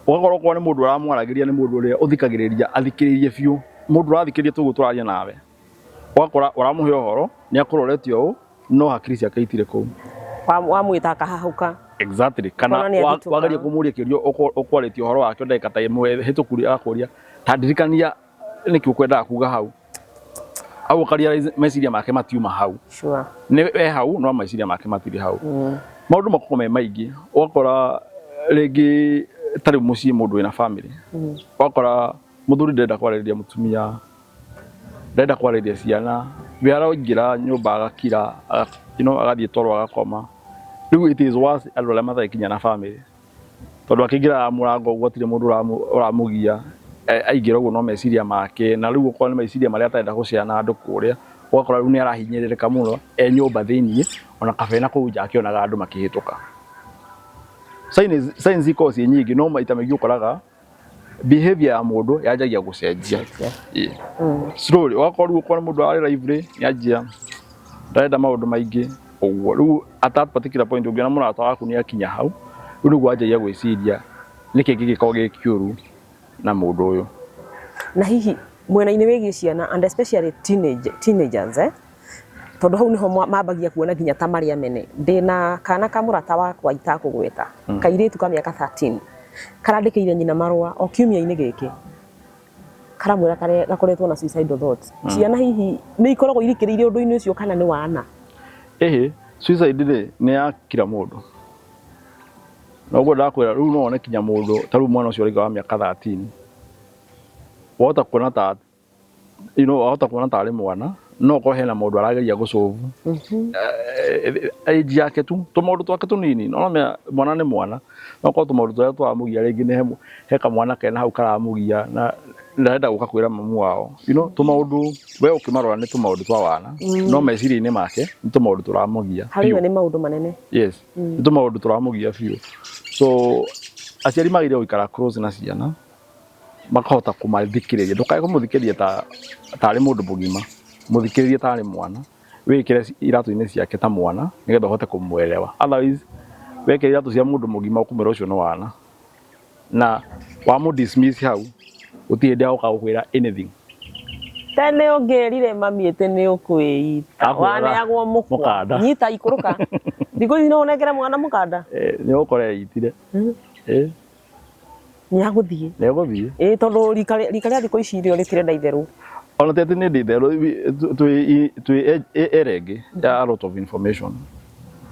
Ũgakora okorwo nĩ mũndũ ũramwaragĩria, nĩ mũndũ ũrĩa ũthikagĩrĩria, athikĩrĩirie biũ, mũndũ ũrathikĩrĩria toguo tũraria nawe, ũgakora ũramũhe ũhoro nĩ akũrorete ũũ, no hakiri ciake itirĩ kũu. Wamwĩta akahahũka. Exactly, kana Ũkona nĩ athitũka. Wageria kũmũria kĩũria, ũkwarĩtie ũhoro wake ndagĩka ta 1 hĩtũku, agakũria, "Ta ndirikania nĩkĩ ũkwendaga kuga hau?" Hau ũkarealize meciria make matiuma hau. Nĩ e hau, no meciria make matirĩ hau. Maũndũ makoragwo me maingĩ. Ũgakora rĩngĩ ta rĩu mũciĩ, mũndũ wĩna family, ũgakora mũthuri ndarenda kwarĩrĩria mũtumia, ndarenda kwarĩrĩria ciana, we araingĩra nyũmba agakira, agathiĩ toro agakoma. Rĩu it is worse andũ arĩa matarĩ kinya na family, tondũ akĩingĩra mũrango ũguo hatirĩ mũndũ ũramũgia. Aingĩra ũguo no meciria make, na rĩu okorwo nĩ meciria marĩa atarenda gũshare na andũ kũrĩa, ũgakora rĩu nĩ arahinyĩrĩrĩka mũno e nyũmba thĩiniĩ, ona kaba na kũu nja akĩonaga andũ makĩhĩtũka. Signs ikoragwo ciĩ nyingĩ, no maita maingĩ ũkoraga behavior ya mũndũ yanjagia gũcenjia. Ĩĩ. Slowly ũgakorwo rĩu okorwo nĩ mũndũ ararĩ lively, nĩ anjia ndarenda maũndũ maingĩ ũguo. Rĩu at that particular point, ũngĩona mũrata waku nĩ akinya hau, rĩu nĩguo anjagia gwĩciria nĩkĩ kĩngĩkorwo gĩ kĩũru na mũndũ ũyũ. Na hihi mwena-inĩ wĩgiĩ ciana, and especially teenagers, eh? Tondũ hau nĩho mambagia kuona nginya ta marĩa mene. Ndĩna kana ka mũrata wakwa itakũgweta, kairĩtu ka mĩaka 13, karandĩkĩire nyina marũa o kiumia-inĩ gĩkĩ, karamwĩra gakoretwo na suicidal thoughts. Ciana hihi nĩ ikoragwo irikĩrĩire ũndũ-inĩ ũcio kana nĩ wana? Ĩhĩ, suicide rĩ, nĩ ya kila mũndũ. Na ũguo ndakwĩra, rĩu no wone kinya mũndũ ta rĩu mwana ũcio ũrauga wa mĩaka 13, wahota kuona ta wahota kuona tarĩ mwana, no okorwo hena maũndũ arageria gũsolve age yake tu, tũmaũndũ twake tũnini. No ũramenya mwana nĩ mwana, no korwo tũmaũndũ tũrĩa tũramũgia, rĩngĩ nĩ he kamwana kena hau karamũgia na ndarenda gũka kwĩra mamu wao, tũmaũndũ we ũkĩmarora nĩ tũmaũndũ twa wana, no meciria-inĩ make nĩ tũmaũndũ tũramũgia Harĩ we biũ. nĩ maũndũ manene. Yes, nĩ tũmaũndũ tũramũgia biũ. So aciari magĩrĩire gũikara close na ciana, makahota kũmathikĩrĩria. Ndũkae kũmũthikĩrĩria ta tarĩ mũndũ mũgima, mũthikĩrĩrie tarĩ mwana, wĩkĩre iratũ-inĩ ciake ta mwana, nĩgetha ũhote kũmwelewa. Otherwise wekĩra iratũ cia mũndũ mũgima, ũkũmwĩra ũcio nĩ wana, na wamũ dismiss hau, gũtirĩ hĩndĩ agoka gũkwĩra anything. Tene ũngĩrire mami atĩ nĩ ũkwĩita, Akwĩraga waneagwo mũkwa. Mũkanda. Nyita ikũrũka. Thikũ ici no ũnengere mwana mũkanda? Nĩ ũgũkora eitire. Nĩ agũthiĩ. Nĩ egũthiĩ. Ĩĩ, tondũ rika rĩa thikũ ici rĩo rĩtirenda itherũ. Ona ti atĩ nĩ ndĩ itherũ, twĩ era ĩngĩ ya a lot of information.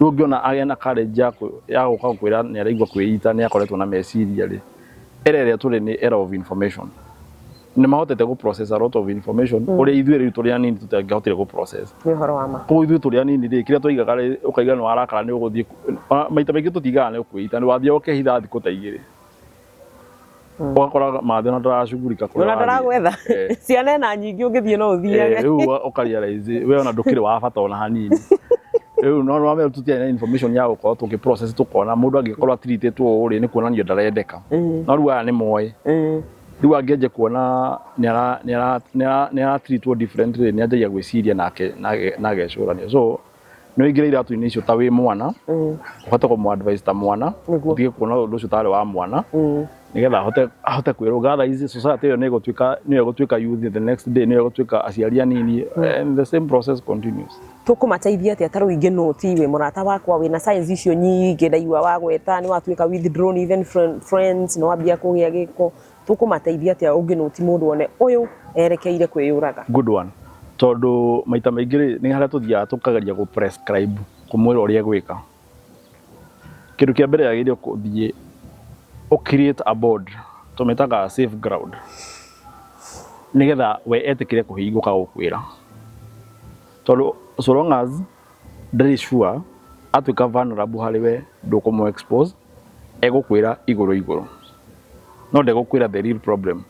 Rĩu ũngĩona agĩa na courage ya gũka gũkwĩra nĩ araigua kwĩita, nĩ akoretwo na meciria rĩ, era ĩrĩa tũrĩ nĩ era of information. Nĩ mahotete gũ process a lot of information ũrĩa ithuĩ rĩu tũrĩ anini tũtangĩahotire gũ process. Nĩ ũhoro wa ma. Koguo ithuĩ tũrĩ anini rĩ, kĩrĩa twaigaga rĩ, ũkaiga nĩ warakara nĩ ũgũthiĩ, maita maingĩ tũtigaga nĩ ũkwĩita, nĩ wathiaga ũkehitha thikũ ta igĩrĩ. Ũgakora mathĩ ona ndaracugurika kũrĩa Ona wathiĩ. ndaragwetha. Ciana ena nyingĩ ũngĩthiĩ no ũthiage. Rĩu ũkarealize we ona ndũkĩrĩ wa bata ona hanini. Rĩu no wamenya tũtiarĩ na information ya gũkorwo tũkĩ process tũkona mũndũ angĩkorwo atreatĩtwo ũũ rĩ, nĩ kuonania ndarendeka. No rĩu aya nĩ moĩ. Rĩu angĩanjia kuona nĩ aratreatwo differently, nĩ anjagia gwĩciria nake na agecũrania. So nĩ ũingĩre iratũ-inĩ icio ta wĩ mwana, ũhote kũmũ advise ta mwana, ũtige kuona ũndũ ũcio tarĩ wa mwana, nĩgetha ahote kwĩrũnga. Otherwise society ĩyo nĩ ĩgũtuĩka, nĩyo ĩgũtuĩka youth the next day, nĩyo ĩgũtuĩka aciari anini, and the same process continues. Tũkũmateithia atĩa ta rĩu ingĩnũti wĩ mũrata wakwa wĩna signs icio nyingĩ ndaigua wagweta nĩ watuĩka withdrawn even friends, nĩ wambia kũgĩa gĩko, tũkũmateithia atĩa ũngĩnũti mũndũ one ũyũ erekeire kwĩyũraga? Good one. Tondũ maita maingĩ rĩ, nĩ harĩa tũthiaga tũkageria gũ prescribe kũmwĩra ũrĩa egwĩka. Kĩndũ kĩa mbere yagĩrĩire gũthiĩ ũ create a board, tũmĩtaga safe ground, nĩgetha we etĩkĩre kũhingũka gũkwĩra. Tondũ so long as ndarĩ sure atuĩka vulnerable harĩ we ndũkũmũ expose, egũkwĩra igũrũ igũrũ. No ndegũkwĩra the real problem.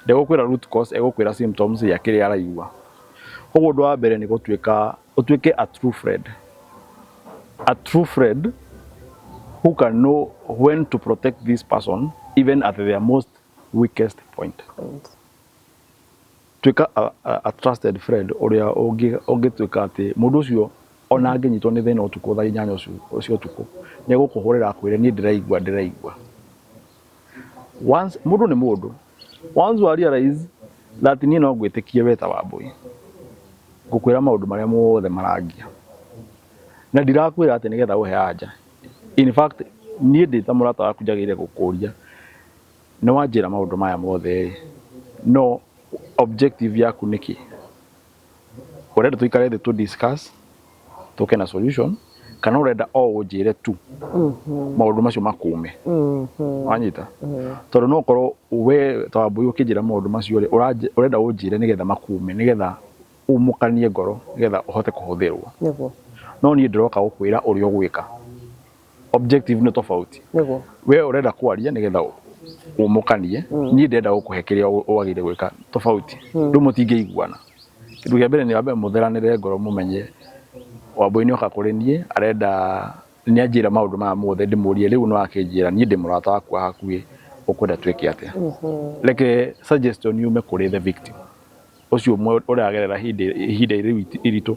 Ndegũkwĩra root cause, egũkwĩra symptoms ya kĩrĩa araigua. Koguo ũndũ wa mbere nĩ gũtuĩka, ũtuĩke a true friend. A true friend who can know when to protect this person even at their most weakest point. Tuĩka a trusted friend ũrĩa ũngĩtuĩka atĩ mũndũ ũcio ona angĩnyitwo nĩ thĩna ũtukũ thaa 8 ũcio ũtukũ, nĩ egũkũhũrĩra akwĩre niĩ ndĩraigua. Once mũndũ nĩ mũndũ, once wa realize that niĩ no ngwĩtĩkie we ta Wambũi, ngũkwĩra maũndũ marĩa mothe marangia. Na ndirakwĩra atĩ nĩgetha ũhe anja. In fact, niĩ ndĩ ta mũrata waku njagĩrĩire gũkũria nĩ wanjĩra maũndũ maya mothe rĩ, no objective yaku nĩ kĩ? Ũrenda tũikare thĩ tũ discuss tũke na solution, kana ũrenda o ũnjĩre tu maũndũ macio makume? Wanyita? Tondũ no ũkorwo we ta Wambũi ũkĩnjĩra maũndũ macio rĩ, ũrenda ũnjĩre nĩgetha makume, nĩgetha umũkanie ngoro, nĩgetha ũhote kũhũthĩrwo. No niĩ ndĩroka gũkwĩra ũrĩa ũgwĩka. Objective nĩ tofauti. We ũrenda kwaria nĩgetha umũkanie, niĩ ndĩrenda gũkũhe kĩrĩa wagĩrĩire gwĩka, tofauti. Rĩu mũtingĩiguana. Kĩndũ kĩa mbere nĩ wambe mũtheranĩre ngoro, mũmenye Wambũi nĩ oka kũrĩ niĩ arenda nĩ anjĩra maũndũ maya mothe, ndĩmũrie rĩu no akĩnjĩra niĩ ndĩ mũrata waku wa hakuhĩ, ũkwenda twĩke atĩa? Reke suggestion yume kũrĩ the victim ũcio ũmwe ũragerera ihinda rĩu iritũ,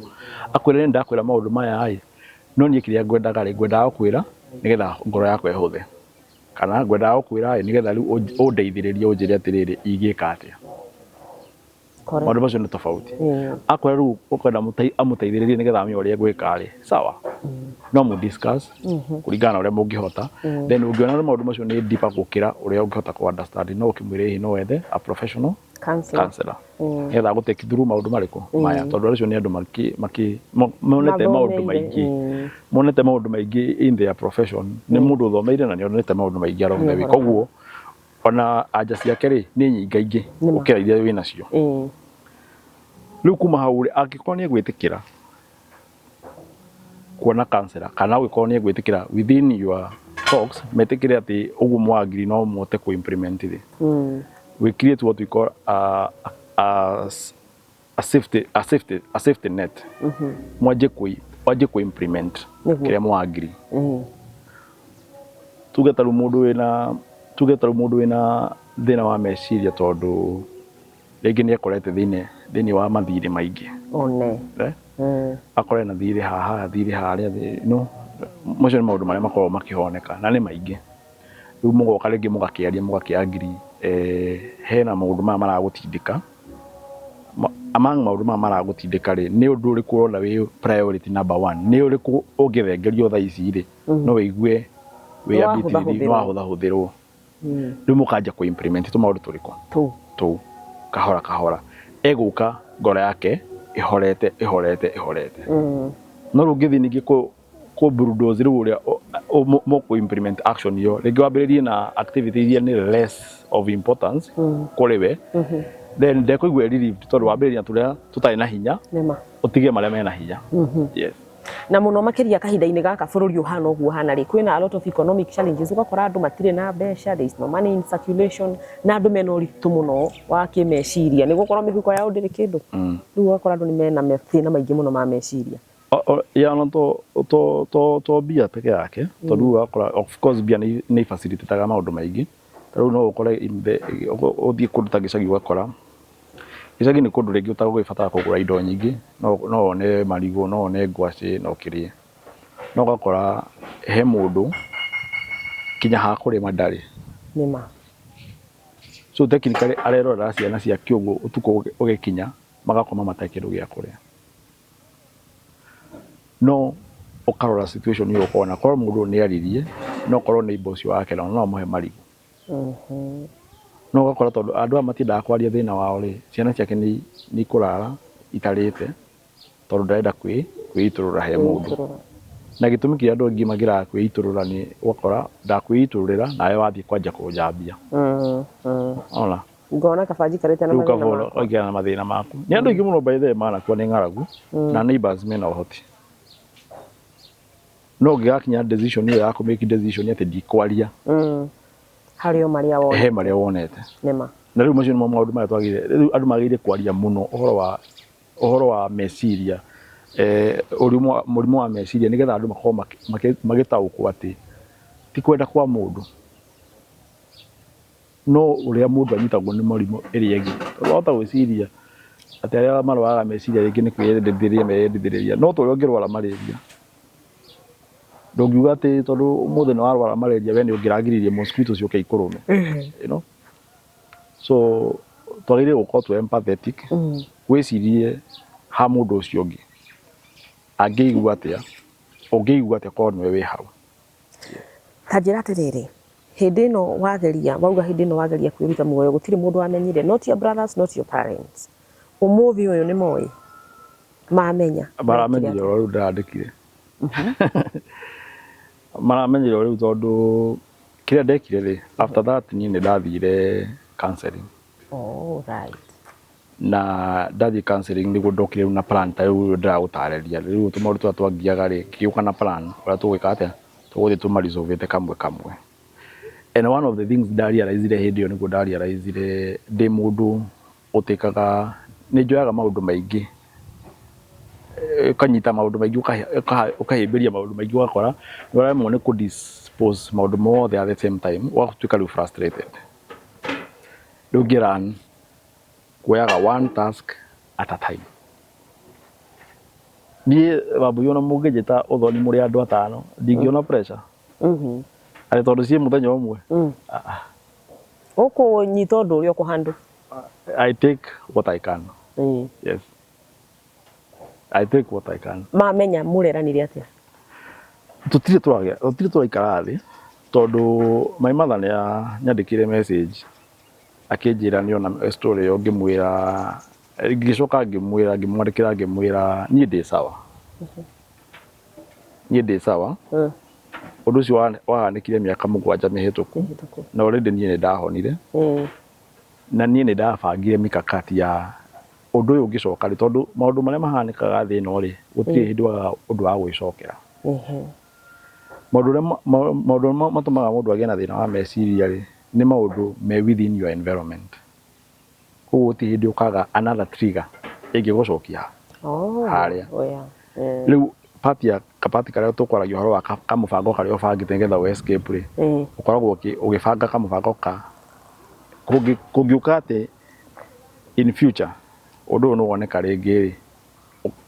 akwĩre nĩ ndakwĩra maũndũ maya ĩ, no niĩ kĩrĩa ngwendaga rĩ, ngwendaga gũkwĩra nĩgetha ngoro yakwa ĩhũthe, kana ngwendaga gũkwĩra ĩ nĩgetha rĩu ũndeithĩrĩrie ũnjĩre atĩrĩrĩ ingĩka atĩa. Maũndũ macio nĩ tofauti. Akwĩra rĩu ũkwenda amũteithĩrĩrie nĩgetha amenye ũrĩa egwĩka rĩ, sawa, no mũ discuss kũringana na ũrĩa mũngĩhota. Then ũngĩona maũndũ macio nĩ deeper gũkĩra ũrĩa ũngĩhota kũ understand, no ũkĩmwĩre hihi no wethe a professional counselor nĩgetha agũ take through maũndũ marĩkũ maya, tondũ acio nĩ andũ monete maũndũ maingĩ, monete maũndũ maingĩ in their profession. Nĩ mũndũ ũthomeire na nĩ onete maũndũ maingĩ along the way, koguo ona anja ciake rĩ nĩ nyingaingĩ gũkĩra iria wĩ nacio. Rĩu kuma hau rĩ, angĩkorwo nĩ egwĩtĩkĩra kuona counselor, kana angĩkorwo nĩ egwĩtĩkĩra within your talks metĩkĩre atĩ ũguo mwagiri no mũhote kũ implement rĩ, we create what we call a safety net. Mwanjie kũ implement kĩrĩa mwagiri. Tuge ta rĩu mũndũ wĩna thĩna wa meciria, tondũ rĩngĩ nĩ ekorete thĩinĩ wa mathirĩ maingĩ. One. Eh? Akore na thirĩ haha, thirĩ harĩa, no macio nĩ maũndũ marĩa makoragwo makĩhoneka na nĩ maingĩ. Rĩu mũgoka rĩngĩ mũgakĩaria, mũgakĩagiri hena maũndũ maya maragũtindĩka. Among maũndũ maya maragũtindĩka rĩ, nĩ ũndũ ũrĩkũ ũrona wĩ priority number one? Nĩ ũrĩkũ ũngĩthengerio thaa ici rĩ, no wĩigue wĩ a bit relieved, nĩ wahũthahũthĩrwo? Rĩu mũkanjia kũ implement tũmaũndũ tũrĩkũ? Tũu. Tũu kahora kahora, egũka ngoro yake ĩhorete ĩhorete ĩhorete. No rĩu ũngĩthiĩ ningĩ kũ bulldoze rĩu ũrĩa mũkũ implement action ĩyo, rĩngĩ wambĩrĩrie na activity iria nĩ less of importance kũrĩ we, then ndekũigua relieved tondũ wambĩrĩria na tũrĩa tũtarĩ na hinya, Nĩma. Ũtige marĩa mena hinya. Yes. Na mũno makĩria kahinda-inĩ gaka bũrũri ũhana ũguo ũhana rĩ, kwĩna a lot of economic challenges, ũgakora andũ matirĩ na mbeca, there is no money in circulation, na andũ mena ũritũ mũno wa kĩmeciria nĩ gũkorwo mĩhuko yao ndĩrĩ kĩndũ. Rĩu ũgakora andũ nĩ mena mathĩna maingĩ mũno ma meciria. Ya no to mbia peke yake, tondũ rĩu ũgakora of course mbia nĩ facilitate maũndũ maingĩ. Ta rĩu no ũkore ũthiĩ kũndũ ta gĩcagi, ũgakora gĩcagi nĩ kũndũ rĩngĩ ũtagũgĩbatara kũgũra indo nyingĩ, no wone marigũ, no wone ngwacĩ na ũkĩrĩe. No ũgakora he mũndũ kinya ha kũrĩma ndarĩ. Nĩma. So technically arerorera ciana ciake ũguo, ũtukũ ũgĩkinya magakoma matarĩ kĩndũ gĩa kũrĩa. No ũkarora situation ĩyo ũkona korwo mũndũ ũyũ nĩ aririe, no korwo neighbor ũcio wake no amũhe marigũ. No ũgakora tondũ andũ aya matiendaga kwaria thĩna wao rĩ, ciana ciake nĩ ikũrara itarĩte tondũ ndarenda kwĩitũrũra he mũndũ. Na gĩtũmi kĩrĩa andũ aingĩ magĩraga kwĩitũrũra nĩ ũgakora ndakwĩitũrũrĩra nawe wathiĩ kwanja kũnjambia. Ona Ngona kaba njikarĩte na rĩu mathĩna kaba makwa. Ũikara na mathĩna maku. Nĩ andũ aingĩ mũno by the way manakua nĩ ng'aragu na neighbors mena ũhoti. No ũngĩgakinya decision ĩyo ya kũ make decision atĩ ndikwaria, Harĩ o marĩa wona. He marĩa wonete. Nĩma. Na rĩu macio nĩmo maũndũ marĩa twagĩrĩire, rĩu andũ magĩrĩire kwaria mũno ũhoro wa meciria, mũrimũ wa meciria, nĩgetha andũ makorwo magĩtaũkwo atĩ ti kwenda kwa mũndũ, no ũrĩa mũndũ anyitagwo nĩ mũrimũ ĩrĩa ĩngĩ. Tondũ wahota gwĩciria atĩ arĩa marwaraga meciria rĩngĩ nĩ kwĩyendithĩrĩria meyendithĩrĩria, no ta ũrĩa ũngĩrwara malaria, ndũngiuga atĩ tondũ ũmũthĩ nĩ warwara malaria we nĩ ũngĩragiririe mosquito ciũke ikũrũme. So twagĩrĩire gũkorwo twĩ empathetic, wĩcirie ha mũndũ ũcio ũngĩ angĩigua atĩa, ũngĩigua atĩa korwo nĩwe wĩ hau. Ta njĩra atĩrĩrĩ, hĩndĩ ĩno wageria, wauga hĩndĩ ĩno wageria kwĩruta muoyo, gũtirĩ mũndũ wamenyire, not your brothers, not your parents. Ũmũthĩ ũyũ nĩ moĩ, mamenya? Maramenyire o rĩu ndĩrandĩkire, maramenyire o rĩu, tondũ kĩrĩa ndekire rĩ, after that niĩ nĩ ndathire counseling. Oh, right. Na ndathiĩ counseling nĩguo ndokire rĩu na plan ta rĩu ndĩragũtarĩria. Rĩu tũmaũndũ tũrĩa twangiaga rĩ, ngĩũka na plan ũrĩa tũgwĩka atĩa, tũgũthiĩ tũmaresolvĩte kamwe kamwe. And one of the things ndarealizire hĩndĩ ĩyo, nĩguo ndarealizire ndĩ mũndũ ũtĩkaga, nĩ njoyaga maũndũ maingĩ, ũkanyita maũndũ maingĩ, ũkahĩmbĩria maũndũ maingĩ, ũgakora nĩ ũraremwo nĩ kũ dispose maũndũ mothe at the same time, ũgatuĩka rĩu frustrated. Rĩu ngĩlearn kuoyaga one task at a time. Niĩ Wambui, ona mũngĩnjĩta ũthoni mũrĩ andũ atano, ndingĩona pressure atĩ tondũ ciĩ mũthenya ũmwe. Ũkũnyita ũndũ ũrĩa ũkũhandũ. I take what I can. Yes, I take what I can. Mamenya mũreranire atĩa? Tũtirĩ tũragĩa, tũtirĩ tũraikara thĩ, tondũ my mother nĩ anyandĩkĩire message akĩnjĩra nĩ ona story ĩyo. Ngĩmwĩra, ngĩcoka ngĩmwĩra, ngĩmwandĩkĩra ngĩmwĩra niĩ ndĩ sawa, niĩ ndĩ sawa. Ũndũ ũcio wahanĩkire mĩaka 7 mĩhĩtũku. Mĩhĩtũku. Na already niĩ nĩ ndahonire. Na niĩ nĩ ndabangire mikakati ya ũndũ ũyũ ũngĩcoka rĩ, tondũ maũndũ marĩa mahanĩkaga thĩ ĩno rĩ, gũtirĩ hĩndĩ wagaga ũndũ wa gwĩcokera. Maũndũ marĩa matũmaga mũndũ agĩe na thĩna wa meciria rĩ, nĩ maũndũ me within your environment. Koguo gũtirĩ hĩndĩ ũkaga another trigger ĩngĩgũcokia harĩa. Rĩu part ya kapati karĩa tũkwaragia ũhoro wa kamũbango karĩa ũbangĩte nĩgetha ũ escape rĩ, ũkoragwo ũgĩbanga kamũbango ka kũngĩũka atĩ in future ũndũ ũyũ nĩ woneka rĩngĩ rĩ,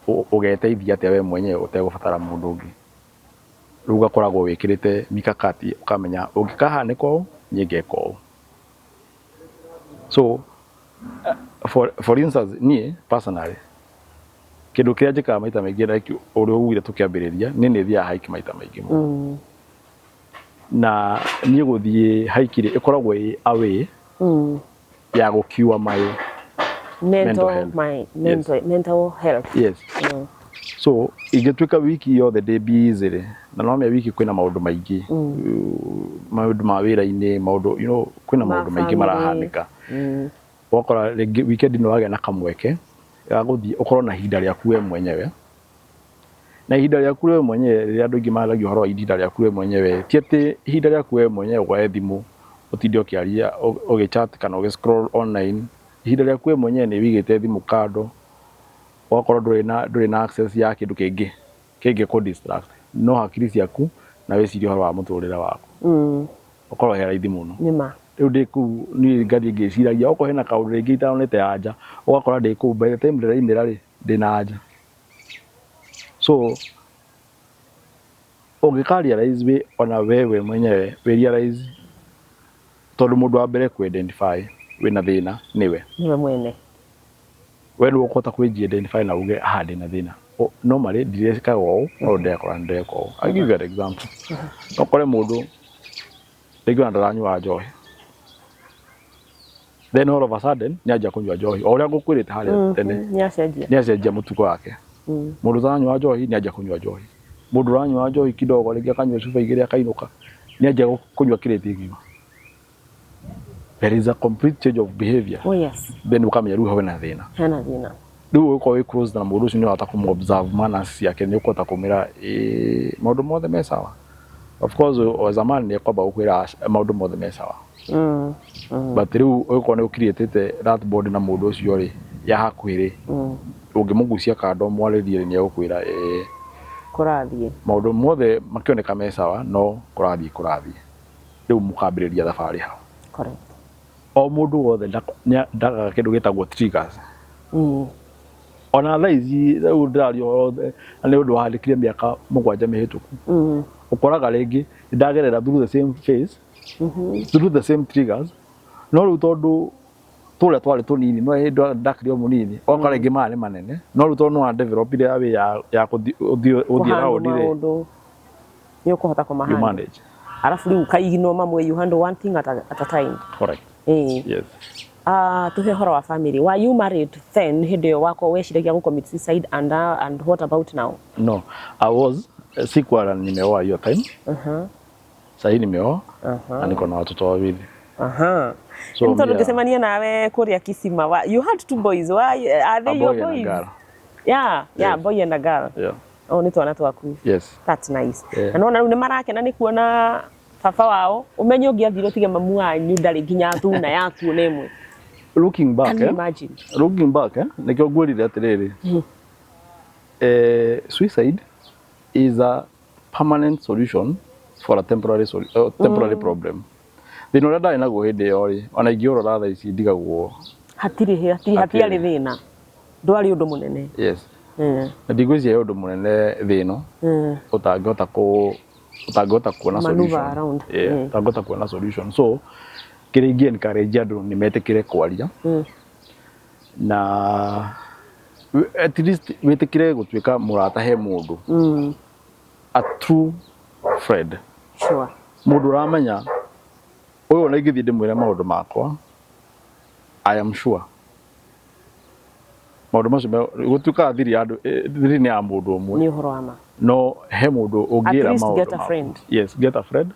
ũgeteithia atĩa we mwenyewe ũtegũbatara mũndũ ũngĩ. Rĩu ũgakoragwo wĩkĩrĩte mikakati, ũkamenya ũngĩkahanĩka ũũ, niĩ ngeka ũũ. So For instance, niĩ personally, kĩndũ kĩrĩa njĩkaga maita maingĩ, like ũrĩa ugire tũkĩambĩrĩria, niĩ nĩ thiaga hike maita maingĩ mũno. Na niĩ gũthiĩ hike rĩ, ĩkoragwo ĩ a way ya gũkiua my mental, mental health. My mental, mental health. Yes. So ingĩtuĩka wiki yothe ndĩ busy rĩ, na no wiki kwĩna maũndũ maingĩ, maũndũ ma wĩra-inĩ, maũndũ kwĩna Ma maũndũ maingĩ family. marahanĩka. Wakora rĩngĩ weekend nĩ wagĩa na kamweke ga gũthiĩ ũkorwo na ihinda rĩaku we mwenyewe, na ihinda rĩaku we mwenyewe, rĩrĩa andũ aingĩ maragia ũhoro wa ihinda rĩaku we mwenyewe, ti atĩ ihinda rĩaku we mwenyewe woe thimũ ũtinde ũkĩaria, ũgĩchat kana ũgĩ-scroll online. Ihinda rĩaku we mwenyewe nĩ wĩigĩte thimũ kando, ũgakorwo ndũrĩ na access ya kĩndũ kĩngĩ kĩngĩ kũ distract, no hakiri ciaku na wĩcirie ũhoro wa mũtũrĩre waku, ũkorwo he raithi mũno. Nĩma. Rĩu ndĩ kũu niĩ ngathiĩ ngĩciragia okorwo hena kaũndũ rĩngĩ itaronete anja, ũgakora ndĩ kũu, by the time ndĩraumĩra rĩ, ndĩna anja. So ũngĩka realize wĩ ona wewe mwenyewe wĩ realize, tondũ mũndũ wa mbere kũ identify wĩna thĩna nĩwe. Nĩwe mwene. We nĩwe ũkũhota kwĩji identify na uge haha ndĩna thĩna. Normally ndirekaga ũũ, no ndekora ndĩreka ũũ. I'll give you an example. No ũkore mũndũ rĩngĩ ona ndaranyua njohi, then all of a sudden nĩ anjia kũnyua njohi, o ũrĩa ngũkwĩrĩte harĩa tene. Nĩ acenjia. Nĩ acenjia mũtugo wake. Mũndũ ũtaranyua njohi nĩ anjia kũnyua njohi. Mũndũ ũranyua njohi kidogo, rĩngĩ akanyua cuba igĩrĩ akainũka, nĩ anjia kũnyua kĩrĩti ng'ima. There is a complete change of behavior. Oh yes. Then ũkamenya rĩu hena thĩna. Hena thĩna. Rĩu ũgĩkorwo wĩ close na mũndũ ũcio, nĩ ũrahota kũmũ observe manners ciake, nĩ ũkũhota kũmwĩra, "Ĩĩ, maũndũ mothe me sawa?" Of course, o zamani nĩ ekwamba gũkwĩra, "Maũndũ mothe me sawa." But rĩu ũgĩkorwo nĩ ũcreatĩte that bond na mũndũ ũcio rĩ, ya hakuhĩ rĩ, ũngĩmũgucia kando mwarĩrie rĩ, nĩ egũkwĩra, "Ĩĩ, kũrathiĩ maũndũ mothe makĩoneka me sawa, no kũrathiĩ." Rĩu mũkambĩrĩria thabarĩ hau. O mũndũ wothe ndagaga kĩndũ gĩtagwo triggers. Ona thaa ici rĩu ndĩraria ũhoro na nĩ ũndũ wahandĩkire mĩaka 7 mĩhĩtũku. Ũkoraga rĩngĩ nĩndagerera through the same phase, through the same triggers, no rĩu tondũ tũrĩa twarĩ tũnini, no hĩndĩ ndakĩrĩ o mũnini, ũgakora rĩngĩ maya nĩ manene, no rĩu tondũ nĩ wa developire a way ya gũthiĩ kũhandle round rĩ, maũndũ nĩ ũkũhota you kũmahandle. Manage. Arabu rĩu ũkaignore mamwe, you handle one thing at a time. Correct. Yes. Tuhe ũhoro wa family. Were you married then, hĩndĩ ĩyo wako weciragia gũ commit suicide, and what about now? No, I was, sikuwa nimeoa hiyo time. Sahii nimeoa na niko na watoto wawili. So Nĩ tondũ ngĩcemania nawe kũrĩa Kisima wa, you had two boys. Why are they A your boy and a boys? girl. Yeah. Yes. Boy and a girl. Yeah. Oh, nĩ twana twaku. Yes. That's nice. Yeah. Na nona rĩu nĩ marakena nĩ kuona baba wao. Ũmenye ũngĩathire ũtige mamu wanyu ndarĩ nginya thuna yaku ona ĩmwe. Looking back, Can you eh? imagine? Looking back, eh? Nĩkĩo ngwĩrire atĩrĩrĩ, suicide is a permanent solution for a temporary problem. Thĩna ũrĩa ndarĩ naguo hĩndĩ ĩyo rĩ, ona ingĩũrora thaa ici ndigagwo hatirĩ hatiarĩ Hatiarĩ. Thĩna ndwarĩ ũndũ mũnene. Yes. Na ndigwĩciria he ũndũ mũnene thĩ ĩno ũtangĩhota kuona Maneuver solution. around. Yeah, ũtangĩhota kuona solution. So kĩrĩa ingĩ encourage andũ nĩ metĩkĩre kwaria na at least wĩtĩkĩre gũtuĩka mũrata he mũndũ, a true friend, mũndũ ũramenya ũyũ ona ingĩthiĩ ndĩmwĩre maũndũ makwa, I am sure maũndũ macio gũtuĩkaga thiri ya andũ, thiri nĩ ya mũndũ ũmwe. Nĩ ũhoro wa ma. No he mũndũ ũngĩra Least maũndũ get a maku. Friend. Yes, get a friend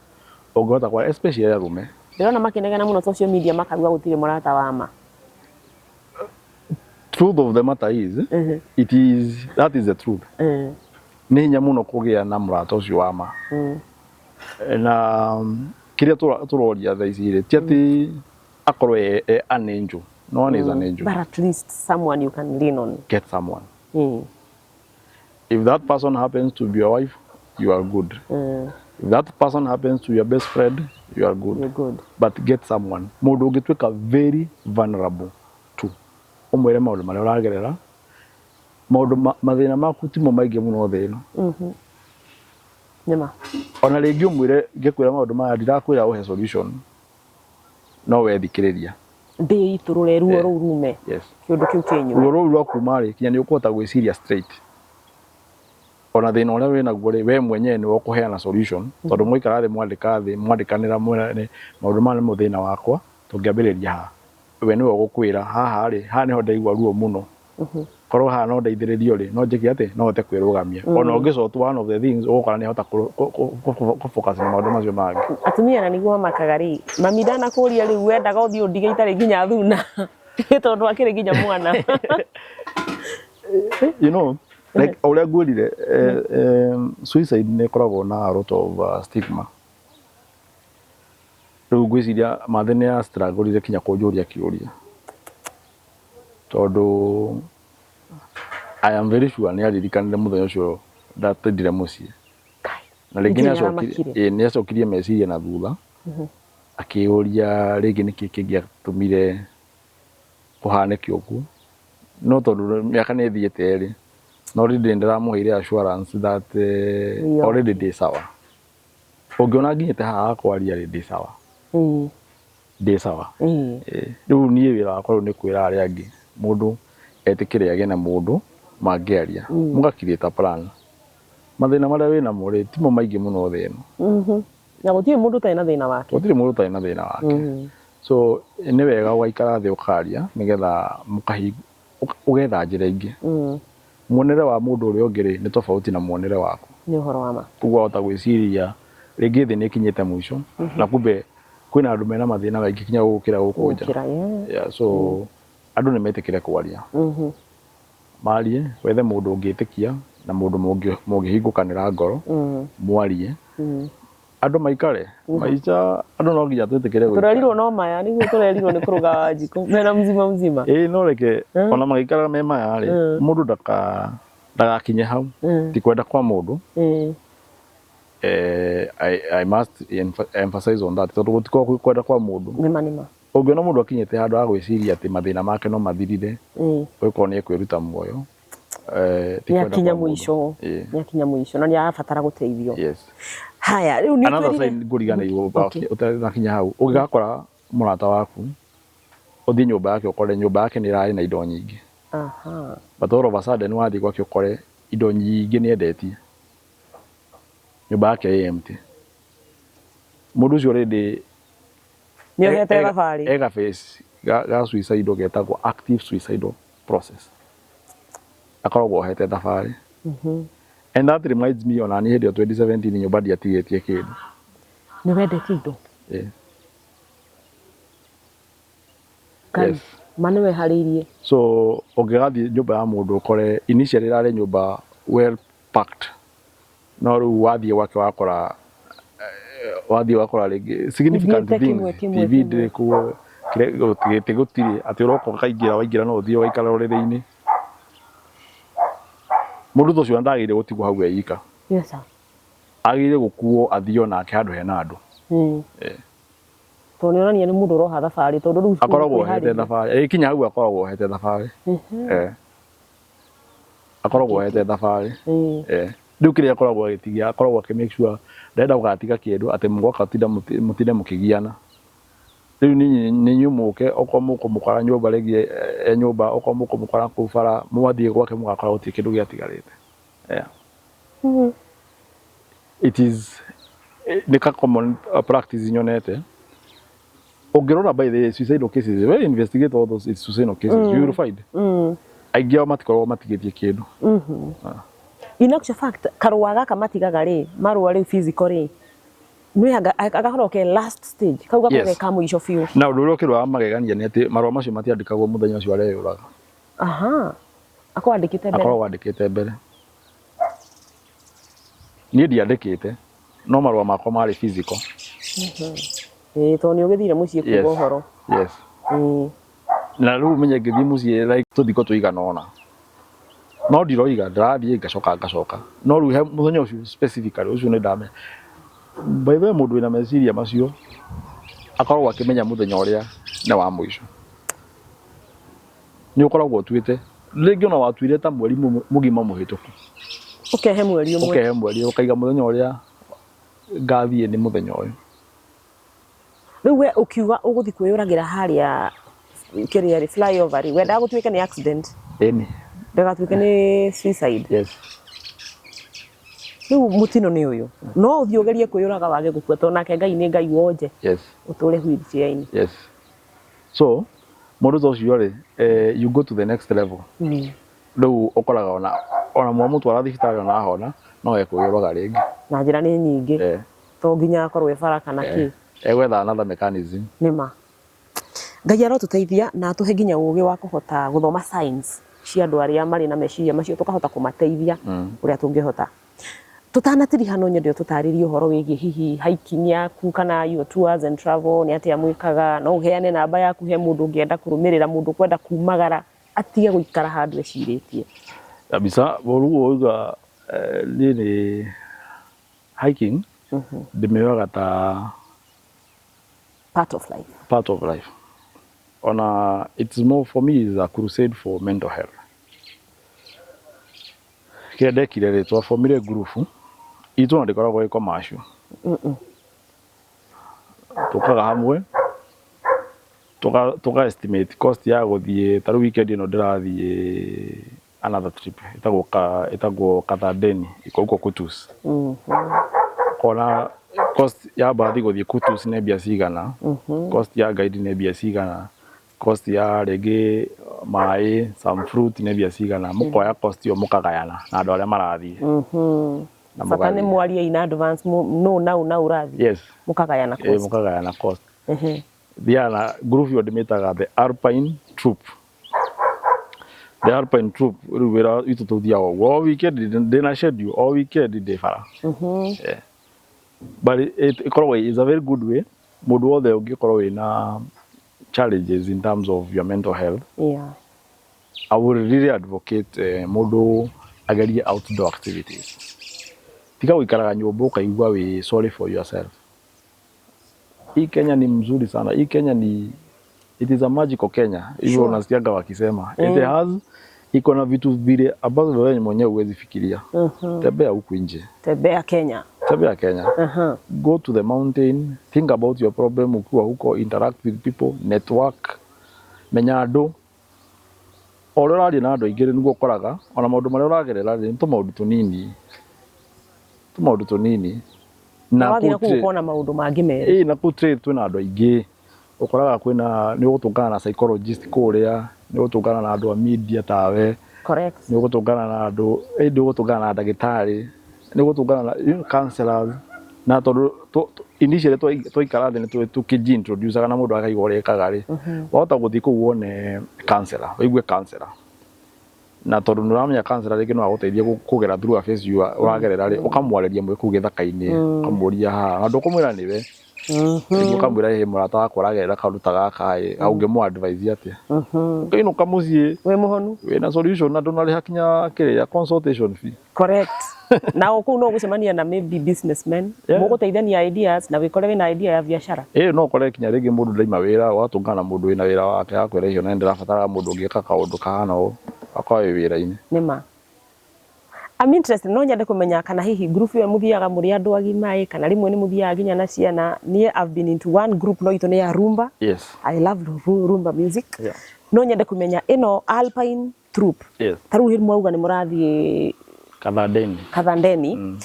ũngĩhota kwa, especially arũme. Ndĩrona makĩnegena mũno social media makauga gũtirĩ mũrata wa ma. Truth of the matter is, it is that is the truth. Nĩ hinya mũno kũgĩa na mũrata ũcio wa ma. Na kĩrĩa tũroria thaa ici rĩ, ti atĩ akorwo e an angel. No one is an angel. But at least someone you can lean on. Get someone. If that person happens to be your wife, you are good. If that person happens to be your best friend, you are good. You're good. But get someone, mũndũ ũngĩtuĩka very vulnerable to, ũmwĩre maũndũ marĩa ũragerera, maũndũ mathĩna maku timo maingĩ mũno thĩ ĩno. Nĩma. Ona rĩngĩ ũmwĩre, ngĩkwĩra maũndũ maya, ndirakwĩra ũhe solution, no we thikĩrĩria. Ndĩitũrũre ruo rũu rume. Yes. Kĩũndũ kĩu kĩnyue. Ruo rũu rwa kuma rĩ, kinya nĩ ũkũhota gwĩciria straight. Ona thĩna ũrĩa wĩ naguo rĩ, we mwenyewe nĩwe ũkũheana solution, tondũ mwaikara thĩ mwandĩka thĩ, mwandĩkanĩra mwĩrane maũndũ maya nĩmo thĩna wakwa, tũngĩambĩrĩria haha. We nĩwe ũgũkwĩra haha rĩ, haha nĩho ndaigua ruo mũno. Korwo haha no ndeithĩrĩrio rĩ, no njĩke atĩ, no hote kwĩrũgamia. Ona ũngĩ sort one of the things, ũgũkora nĩ ahota kũ focus na maũndũ macio mangĩ. Atumia na nĩguo mamakaga rĩ, mami ndanakũria rĩu wendaga ũthiĩ ũndige itarĩ nginya thuna tondũ akĩrĩ nginya mwana. You know, like ũrĩa ngwĩrire, suicide nĩ ĩkoragwo na a lot of stigma. Rĩu ngwĩciria Mathe nĩ a struggle kinya kũnjũria kĩũria, tondũ I am very sure nĩ aririkanire mũthenya ũcio ndatindire mũciĩ. Na rĩngĩ Nĩkĩ nĩaramakire? Nĩ acokirie meciria na thutha, akĩũria rĩngĩ nĩkĩ kĩngĩatũmire kũhanĩke ũguo. No tondũ mĩaka nĩ ĩthiĩte rĩ, no already nĩndĩramũheire assurance that already ndĩ sawa. Ũngĩona nginyĩte haha kwaria rĩ, ndĩ sawa. Ndĩ sawa. Rĩu niĩ wĩra wakwa rĩu nĩ kwĩra arĩa angĩ, mũndũ etĩkĩre agĩe na mũndũ mangĩaria, mũga create a plan. Mathĩna marĩa wĩnamo rĩ, timo maingĩ mũno thĩ ĩno. Na gũtirĩ mũndũ ũtarĩ na thĩna wake. Gũtirĩ mũndũ ũtarĩ na thĩna wake. So nĩ wega ũgaikara thĩ ũkaria nĩgetha ũgetha njĩra ingĩ. Muonere wa mũndũ ũrĩa ũngĩ rĩ, nĩ tofauti na muonere waku. Nĩ ũhoro wa ma. Koguo wahota gwĩciria rĩngĩ thĩ nĩ ĩkinyĩte mũico, na kumbe kwĩna andũ mena mathĩna maingĩ kinya gũgũkĩra gũkũ nja. Gũkĩra, yeah. Yeah, so andũ nĩ metĩkĩre kwaria. Marie, wethe mũndũ ũngĩtĩkia na mũndũ mũngĩhingũkanĩra ngoro, mwarie. Andũ maikare, maica andũ no nginya twĩtĩkĩre gũikara. Tũrerirwo no maya, nĩguo tũrerirwo nĩ kũrũga Wanjikũ mena mzima mzima. Ĩĩ no reke ona magĩikara me maya rĩ, mũndũ ndagakinye hau. Ti kwenda kwa mũndũ. I must emphasize on that, tondũ gũtikoragwo kwĩ kwenda kwa mũndũ. Nĩma nĩma. Ũngĩona mũndũ akinyĩte handũ ha gwĩciria atĩ mathĩna make no mathirire, ũgĩkorwo nĩ ekwĩruta muoyo. Ti kwenda Nĩakinya kwa mũndũ. mũico. Nĩakinya mũico na nĩarabatara gũteithio. Yes. Haya, rĩu nĩ Another ũtwĩrire- sign ngũriganĩirwo ũtanakinya hau, ũngĩgakora mũrata waku, ũthiĩ nyũmba yake ũkore nyũmba yake nĩ ĩrarĩ na indo nyingĩ. But all of a sudden wathiĩ gwake ũkore indo nyingĩ nĩ endetie. Nyũmba yake ĩ empty. Mũndũ ũcio already Nĩ ohete thabarĩ. Ega phase ga suicidal getagwo active suicidal process. Akoragwo ohete thabarĩ. And that reminds me ona niĩ hĩndĩ ĩyo 2017 nyũmba ndiatigĩtie kĩndũ. Nĩ wendetie indo? Ĩĩ. Ngai, Yes. ma nĩ weharĩirie. So ũngĩgathiĩ nyũmba ya mũndũ ũkore initially ĩrarĩ nyũmba well packed. No rĩu wathiĩ gwake wakora, wathiĩ wakora rĩngĩ significant Ithiĩte things, kĩmwe, kĩmwe, TV kĩmwe. ndĩrĩ kuo, gĩtĩ gũtirĩ, atĩ ũroka ũkaingĩra, waingĩra no ũthiĩ ũgaikara ũrĩrĩ-inĩ. Mũndũ ta ũcio ndagĩrĩire gũtigwo hau e ika. Yes, sir. Agĩrĩire gũkuo athiĩ onake handũ hena andũ. Tondũ nĩ onania nĩ mũndũ ũroha thabarĩ, tondũ rĩu Akoragwo ohete kwĩharĩria. thabarĩ. Ĩ, kinya hau akoragwo ohete thabarĩ. Akoragwo ohete thabarĩ. Rĩu kĩrĩa akoragwo agĩtigia, akoragwo akĩ make sure ndarenda gũgatiga kĩndũ atĩ mũgoka mũtinde mũkĩgiana. Rĩu nĩ inyuĩ mũke, okorwo mũkũmũkora nyũmba rĩngĩ e nyũmba, okorwo mũkũmũkora kũu bara, mwathiĩ gwake mũgakora gũtirĩ kĩndũ gĩatigarĩte. It is nĩ ka common practice nyonete. Ũngĩrora by the way, suicidal cases, when you investigate all those suicidal cases, you will find aingĩ ao matikoragwo matigĩtie kĩndũ. In actual fact, karũa gaka matigaga rĩ, marũa rĩu physical rĩ, nĩ agakorwo ke last stage, kau gakorwo ke ka mũico biũ. Na ũndũ ũrĩa ũkĩrĩ wa magegania nĩ atĩ marũa macio matiandĩkagwo mũthenya ũcio areyũraga. Akorwo andĩkĩte mbere. Akoragwo andĩkĩte mbere. Niĩ ndiandĩkĩte, no marũa makwa marĩ physical. Ĩĩ, tondũ nĩ ũgĩthire mũciĩ kuga ũhoro. Yes. Na rĩu ũmenye ngĩthiĩ mũciĩ like tũthiko tũigana ũna. No ndiroiga, ndĩrathiĩ ngacoka ngacoka. No rĩu he mũthenya ũcio specifically ũcio nĩ ndamenya. By the way, mũndũ wĩna meciria macio akoragwo akĩmenya mũthenya ũrĩa nĩ wa mũico. Nĩ ũkoragwo ũtuĩte, rĩngĩ ona watuire ta mweri mũgima mũhĩtũku. Ũkehe mweri ũmwe. Ũkehe mweri, ũkaiga mũthenya ũrĩa ngathiĩ nĩ mũthenya ũyũ. Rĩu we ũkiuga ũgũthiĩ kwĩyũragĩra harĩa Kĩrĩa rĩ, flyover rĩ, wendaga gũtuĩke nĩ accident, Ĩni. ndĩgatuĩke nĩ suicide. Yes. Rĩu mũtino nĩ ũyũ, no ũthiĩ ũgerie kwĩyũraga wage gũkua, tondũ nake Ngai nĩ Ngai wonje. Yes. Ũtũre wheelchair-inĩ. Yes. So mũndũ ta ũcio rĩ, you go to the next level. Rĩu ũkoraga ona mwamũtwara thibitarĩ ona ahona no ekwĩyũraga rĩngĩ. Na njĩra nĩ nyingĩ. To nginya akorwo e bara kana kĩ. Egwetha another mechanism. Nĩ ma. Ngai arotũteithia na atũhe nginya ũgĩ wa kũhota gũthoma signs cia andũ arĩa marĩ na meciria macio, tũkahota kũmateithia ũrĩa tũngĩhota. Tũtanatiriha, no nyende ũtũtarĩrie ũhoro wĩgiĩ hihi hiking yaku kana your tours and travel, nĩ atĩa mwĩkaga. No ũheane namba yaku he mũndũ ũngĩenda kũrũmĩrĩra, mũndũ ũkwenda kumagara atige gũikara handũ ecirĩtie. Kabisa. Rĩu wauga, niĩ nĩ hiking ndĩmĩoyaga ta part of life. Part of life. Ona it's more for me is a crusade for mental health. Kĩrĩa ndekire rĩ, twabomire ngurubu itũ na ndĩkoragwo ĩ commercial. Tũkaga hamwe tũka estimate cost ya gũthiĩ. Ta rĩu weekend ĩno ndĩrathiĩ another trip ĩtagwo Kathandeni, iko huko Kutus. Kona cost ya bathi gũthiĩ Kutus nĩ mbia cigana, cost ya guide nĩ mbia cigana, cost ya rĩngĩ maĩ, some fruit nĩ mbia cigana. Mũkoya cost ĩyo mũkagayana na andũ arĩa marathiĩ na Bata nĩ mũgathiĩ. Mwarie in advance, no nau na ũrathiĩ. Yes. Mũkagayana cost. Mũkagayana cost. Thiaga na group ĩyo ndĩmĩtaga the Alpine Troop. The Alpine Troop. Rĩu wĩra witũ tũthiaga ũguo o weekend, ndĩna schedule, o weekend ndĩ bara. Yeah. But ĩkoragwo is a very good way. Mũndũ wothe ũngĩkorwo wĩna challenges in terms of your mental health, I would really advocate mũndũ agerie outdoor activities. Tiga gũikaraga nyũmba ũkaigua wĩ sorry for yourself. Hii Kenya ni mzuri sana. Hii Kenya ni, it is a magical Kenya. Hivyo unasikiaga wakisema. It has, iko na vitu vile ambazo wewe mwenyewe huwezi fikiria. Tembea huku nje. Tembea Kenya. Tembea Kenya. Go to the mountain, think about your problem ukiwa huko, interact with people, network, menya andũ. O ũrĩa ũraria na andũ aingĩ rĩ, nĩguo ũkoraga ona maũndũ marĩa ũragerera rĩ, nĩ tũmaũndũ tũnini. Tũmaũndũ tũnini. Na wathiĩ na kũu ũkona maũndũ mangĩ merũ. Ĩĩ, na kũu trail twĩna andũ aingĩ. Ũkoraga kwĩna, nĩ ũgũtũngana na psychologist kũrĩa, nĩ ũgũtũngana na andũ a media tawe, nĩ ũgũtũngana na andũ, ĩndĩ ũgũtũngana na ndagĩtarĩ, nĩ ũgũtũngana na counselors. Na tondũ initially twaikara thĩ nĩ tũkĩji introduce na mũndũ akaigua ũrĩa ekaga rĩ, wahota gũthiĩ kũu wone counselor, ũigue counselor. Na tondũ nĩ ũramenya counselor rĩngĩ no agũteithie kũgera through a phase you ũragerera rĩ, ũkamwarĩria mwĩ kũu gĩthaka-inĩ, ũkamũria haha, na ndũkũmwĩra nĩwe. Rĩngĩ ũkamwĩra, ĩ mũrata wakwa ũragerera kaũndũ ta gaka ĩ, ũngĩmũ advise atĩa? Ũkainũka mũciĩ wĩ mũhonu, wĩna solution na ndũnarĩha kinya kĩrĩa consultation fee. Correct. Na o kũu no ũgũcemania na maybe businessmen, mũgũteithania ideas na wĩkore wĩna idea ya biacara. Ĩ, no ũkore kinya rĩngĩ mũndũ ndaima wĩra, ũgatũngana na mũndũ wĩna wĩra wake, agakwĩra hihi ona nĩndĩrabatara mũndũ ũngĩka kaũndũ kahana ũũ, akorwo wĩ wĩra-inĩ. Nĩma. I'm interested, no nyende kũmenya kana hihi group ĩyo mũthiaga mũrĩ andũ agima ĩ, kana rĩmwe nĩ mũthiaga nginya na ciana. Niĩ I've been into one group, no itũ nĩ ya rumba. I love rumba music. No nyende kũmenya ĩno Alpine Troop, ta rĩu mwauga nĩ mũrathiĩ Kathandeni. Kathandeni,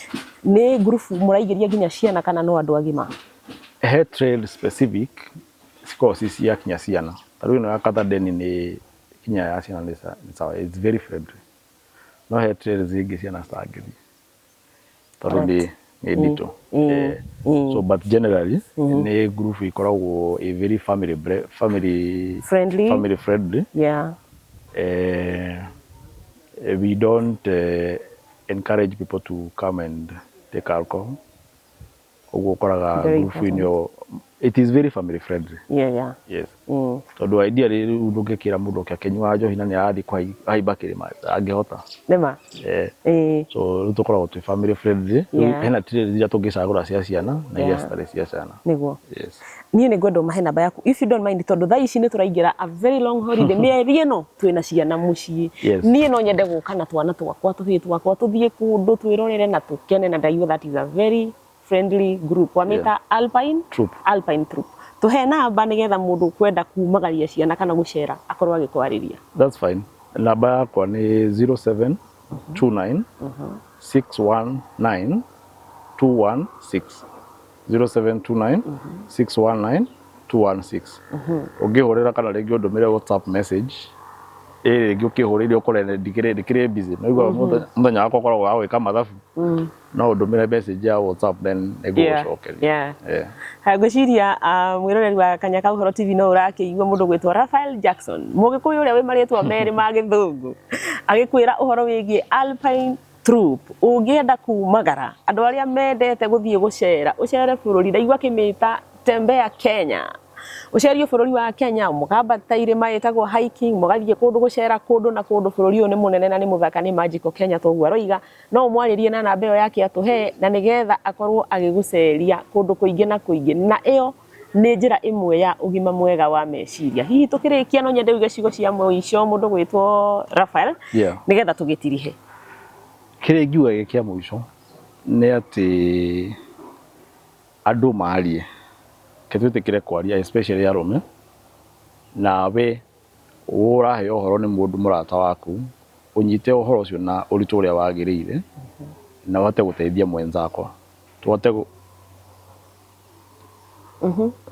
nĩ group mũraigĩria nginya ciana kana no andũ agima? He trail specific cikoragwo ci cia kinya ciana. Ta rĩu ĩno ya Kathandeni nĩ kinya ya ciana, nĩ sawa, it's very friendly. No he trails ingĩ ciana citangĩthiĩ tondũ nĩ nditũ. So but generally nĩ group ikoragwo ĩ very family friendly. Family friendly. We don't encourage people to come and take alcohol. Ũguo ũkoraga Very group ĩno it is very family friendly. Yes. Tondũ ideally rĩu ndũngĩkĩra mũndũ oke akĩnyuaga njohi na nĩ arathiĩ kũhaimba kĩrĩma, angĩhota. Nĩma. So rĩu tũkoragwo twĩ family friendly. Rĩu hena trail iria tũngĩcagũra cia ciana na iria citarĩ cia ciana. Nĩguo. Yes. Niĩ nĩ ngwenda ũmahe namba yaku if you don't mind, tondũ thaa ici nĩ tũraingĩra a very long holiday, mĩeri ĩno twĩna ciana mũciĩ. Niĩ no nyende gũka na twana twakwa, tũhĩĩ twakwa, tũthiĩ kũndũ twĩrorere na tũkene, na ndaigua that is a very friendly group. Wamĩta Alpine Troop. Alpine Troop. Tũhe namba nĩgetha mũndũ ũkwenda kumagaria ciana kana gũcera akorwo agĩkwarĩria. That's fine. Namba yakwa nĩ 0729 619 216, 0729 619 216. Ũngĩhũrĩra kana rĩngĩ ũndũmĩre WhatsApp message, ĩ rĩngĩ ũkĩhũrĩire ũkore ndikĩrĩ busy, no igua mũthenya wakwa ũkoragwo wa gwĩka mathabu, no ũndũmĩre message ya WhatsApp, then nĩngũgũcokeria. Yeah. Haya, ngwĩciria mwĩroreri wa Kanya ka Ũhoro TV no ũrakĩigua mũndũ gwĩtwo Raphael Jackson, mũgĩkũyũ ũrĩa wĩ marĩtwa merĩ ma gĩthũngũ, agĩkwĩra ũhoro wĩgiĩ Alpine Troop. Ũngĩenda kumagara, andũ arĩa mendete gũthiĩ gũcera, ũcere bũrũri, ndaigua akĩmĩta Tembea Kenya, ũcerie bũrũri wa Kenya, mũkambata irĩma ĩtagwo hiking, mũgathiĩ kũndũ gũcera kũndũ na kũndũ. Bũrũri ũyũ nĩ mũnene na nĩ mũthaka, nĩ magical Kenya toguo aroiga. No ũmwarĩrie na namba ĩyo yake atũhe, na nĩgetha akorwo agĩgũceria kũndũ kũingĩ na kũingĩ, na ĩyo nĩ njĩra ĩmwe ya ũgima mwega wa meciria. Hihi tũkĩrĩkia, no nyende uge ciugo cia mũico, mũndũ gwĩtwo Raphael, nĩgetha tũgĩtirihe. Kĩrĩa ingiuga gĩ kĩa mũico nĩ atĩ andũ marie, ke twĩtĩkĩre kwaria, especially arũme. Nawe ũraheo ũhoro nĩ mũndũ mũrata waku, ũnyite ũhoro ũcio na ũritũ ũrĩa wagĩrĩire, na ũhote gũteithia mwenzako,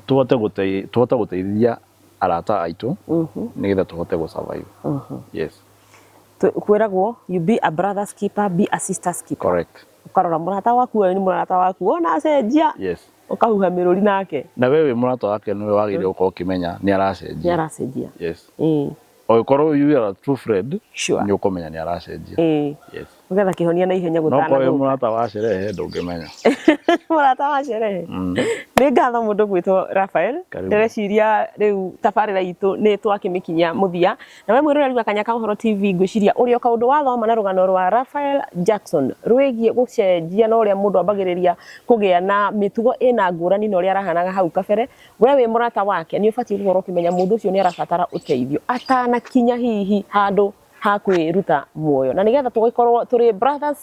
tũhote gũteithia arata aitũ nĩgetha tũhote gũ survive. Yes. Kwĩragwo you be a brother's keeper, be a sister's keeper. Correct. Ũkarora mũrata waku, ũyũ nĩ mũrata waku, wona acenjia, ũkahuha mĩrũri nake. Na we wĩ mũrata wake, nĩwe wagĩrĩire gũkorwo ũkĩmenya nĩ nĩ aracenjia. Aracenjia. Yes. Ũgĩkorwo you are a true friend, Sure. nĩ ũkũmenya nĩ aracenjia. Yes. Ũgetha kĩhonia na ihenya No korwo wĩ gũtanathũka. mũrata wa sherehe, ndũngĩmenya. Mũrata wa sherehe. Nĩ ngatho, mũndũ gwĩtwo Raphael. Karibu. Ndĩreciria rĩu tabarĩra itũ nĩ twakĩmĩkinyia mũthia, na we mwĩroreri wa Kanya ka Ũhoro TV, ngwĩciria ũrĩ o kaũndũ wathoma na rũgano rwa Raphael Jackson rwĩgiĩ gũcenjia na ũrĩa mũndũ ambagĩrĩria kũgĩa na mĩtugo ĩna ngũrani na ũrĩa arahanaga hau kabere. We wĩ mũrata wake, nĩ ũbatiĩ gũkorwo ũkĩmenya mũndũ ũcio nĩ arabatara ũteithio atanakinya hihi handũ ha kwĩruta muoyo, na nĩgetha tũgĩkorwo tũrĩ brothers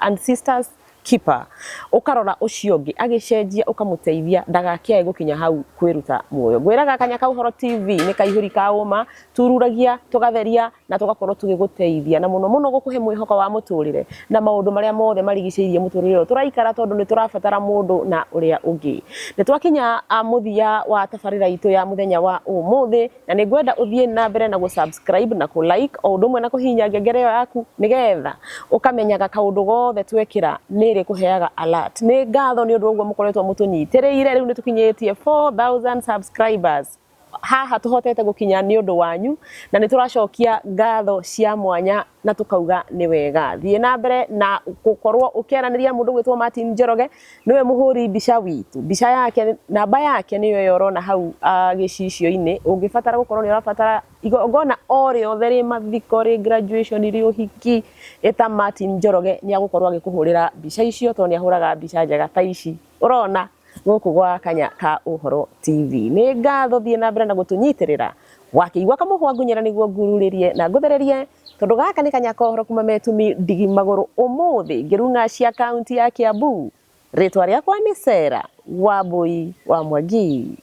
and sisters keeper, ũkarora ũcio ũngĩ agĩcenjia, ũkamũteithia ndagakĩae gũkinya hau kwĩruta muoyo. Ngwĩraga Kanya ka Ũhoro TV nĩ kaihũri ka ũma, tururagia, tũgatheria na tũgakorwo tũgĩgũteithia, na mũno mũno gũkũhe mwĩhoko wa mũtũrĩre na maũndũ marĩa mothe marigicĩirie mũtũrĩre ũyũ tũraikara, tondũ nĩ tũrabatara mũndũ na ũrĩa ũngĩ. Nĩ twakinya mũthia wa tabarĩra itũ ya mũthenya wa ũmũthĩ, na nĩ ngwenda ũthiĩ na mbere na gũ-subscribe na kũ-like, o ũndũ ũmwe na kũhihinya ngengere ĩyo yaku, nĩgetha ũkamenyaga kaũndũ gothe twekĩra nĩ ĩrĩkũheaga alert. Nĩ ngatho nĩ ũndũ wa ũguo mũkoretwo mũtũnyitĩrĩire. Rĩu nĩ tũkinyĩtie 4000 subscribers, haha tũhotete gũkinya nĩ ũndũ wanyu, na nĩ tũracokia ngatho cia mwanya na tũkauga nĩ wega. Thiĩ na mbere na gũkorwo ũkĩaranĩria mũndũ gwĩtwo Martin Njoroge, nĩwe mũhũri mbica witũ. Mbica yake, namba yake nĩyo ĩyo ũrona hau gĩcicio-inĩ. Ũngĩbatara gũkorwo nĩ ũrabatara igongona o rĩothe, rĩ mathiko, rĩ graduation, rĩ ũhiki, ĩta Martin Njoroge, nĩ agũkorwo agĩkũhũrĩra mbica icio, tondũ nĩ ahũraga mbica njega ta ici ũrona gũkũ gwa Kanya ka Ũhoro TV. Nĩ ngatho, thiĩ na mbere na gũtũnyitĩrĩra. Wakĩigua kamũhwa, ngunyĩra nĩguo ngururĩrie na ngũthererie, tondũ gaka nĩ Kanya ka Ũhoro kuma Metumi Ndigi Magũrũ, ũmũthĩ ngĩrung'a cia kaunti ya Kiambu. Rĩtwa rĩakwa nĩ Sera Wambui wa Mwangi.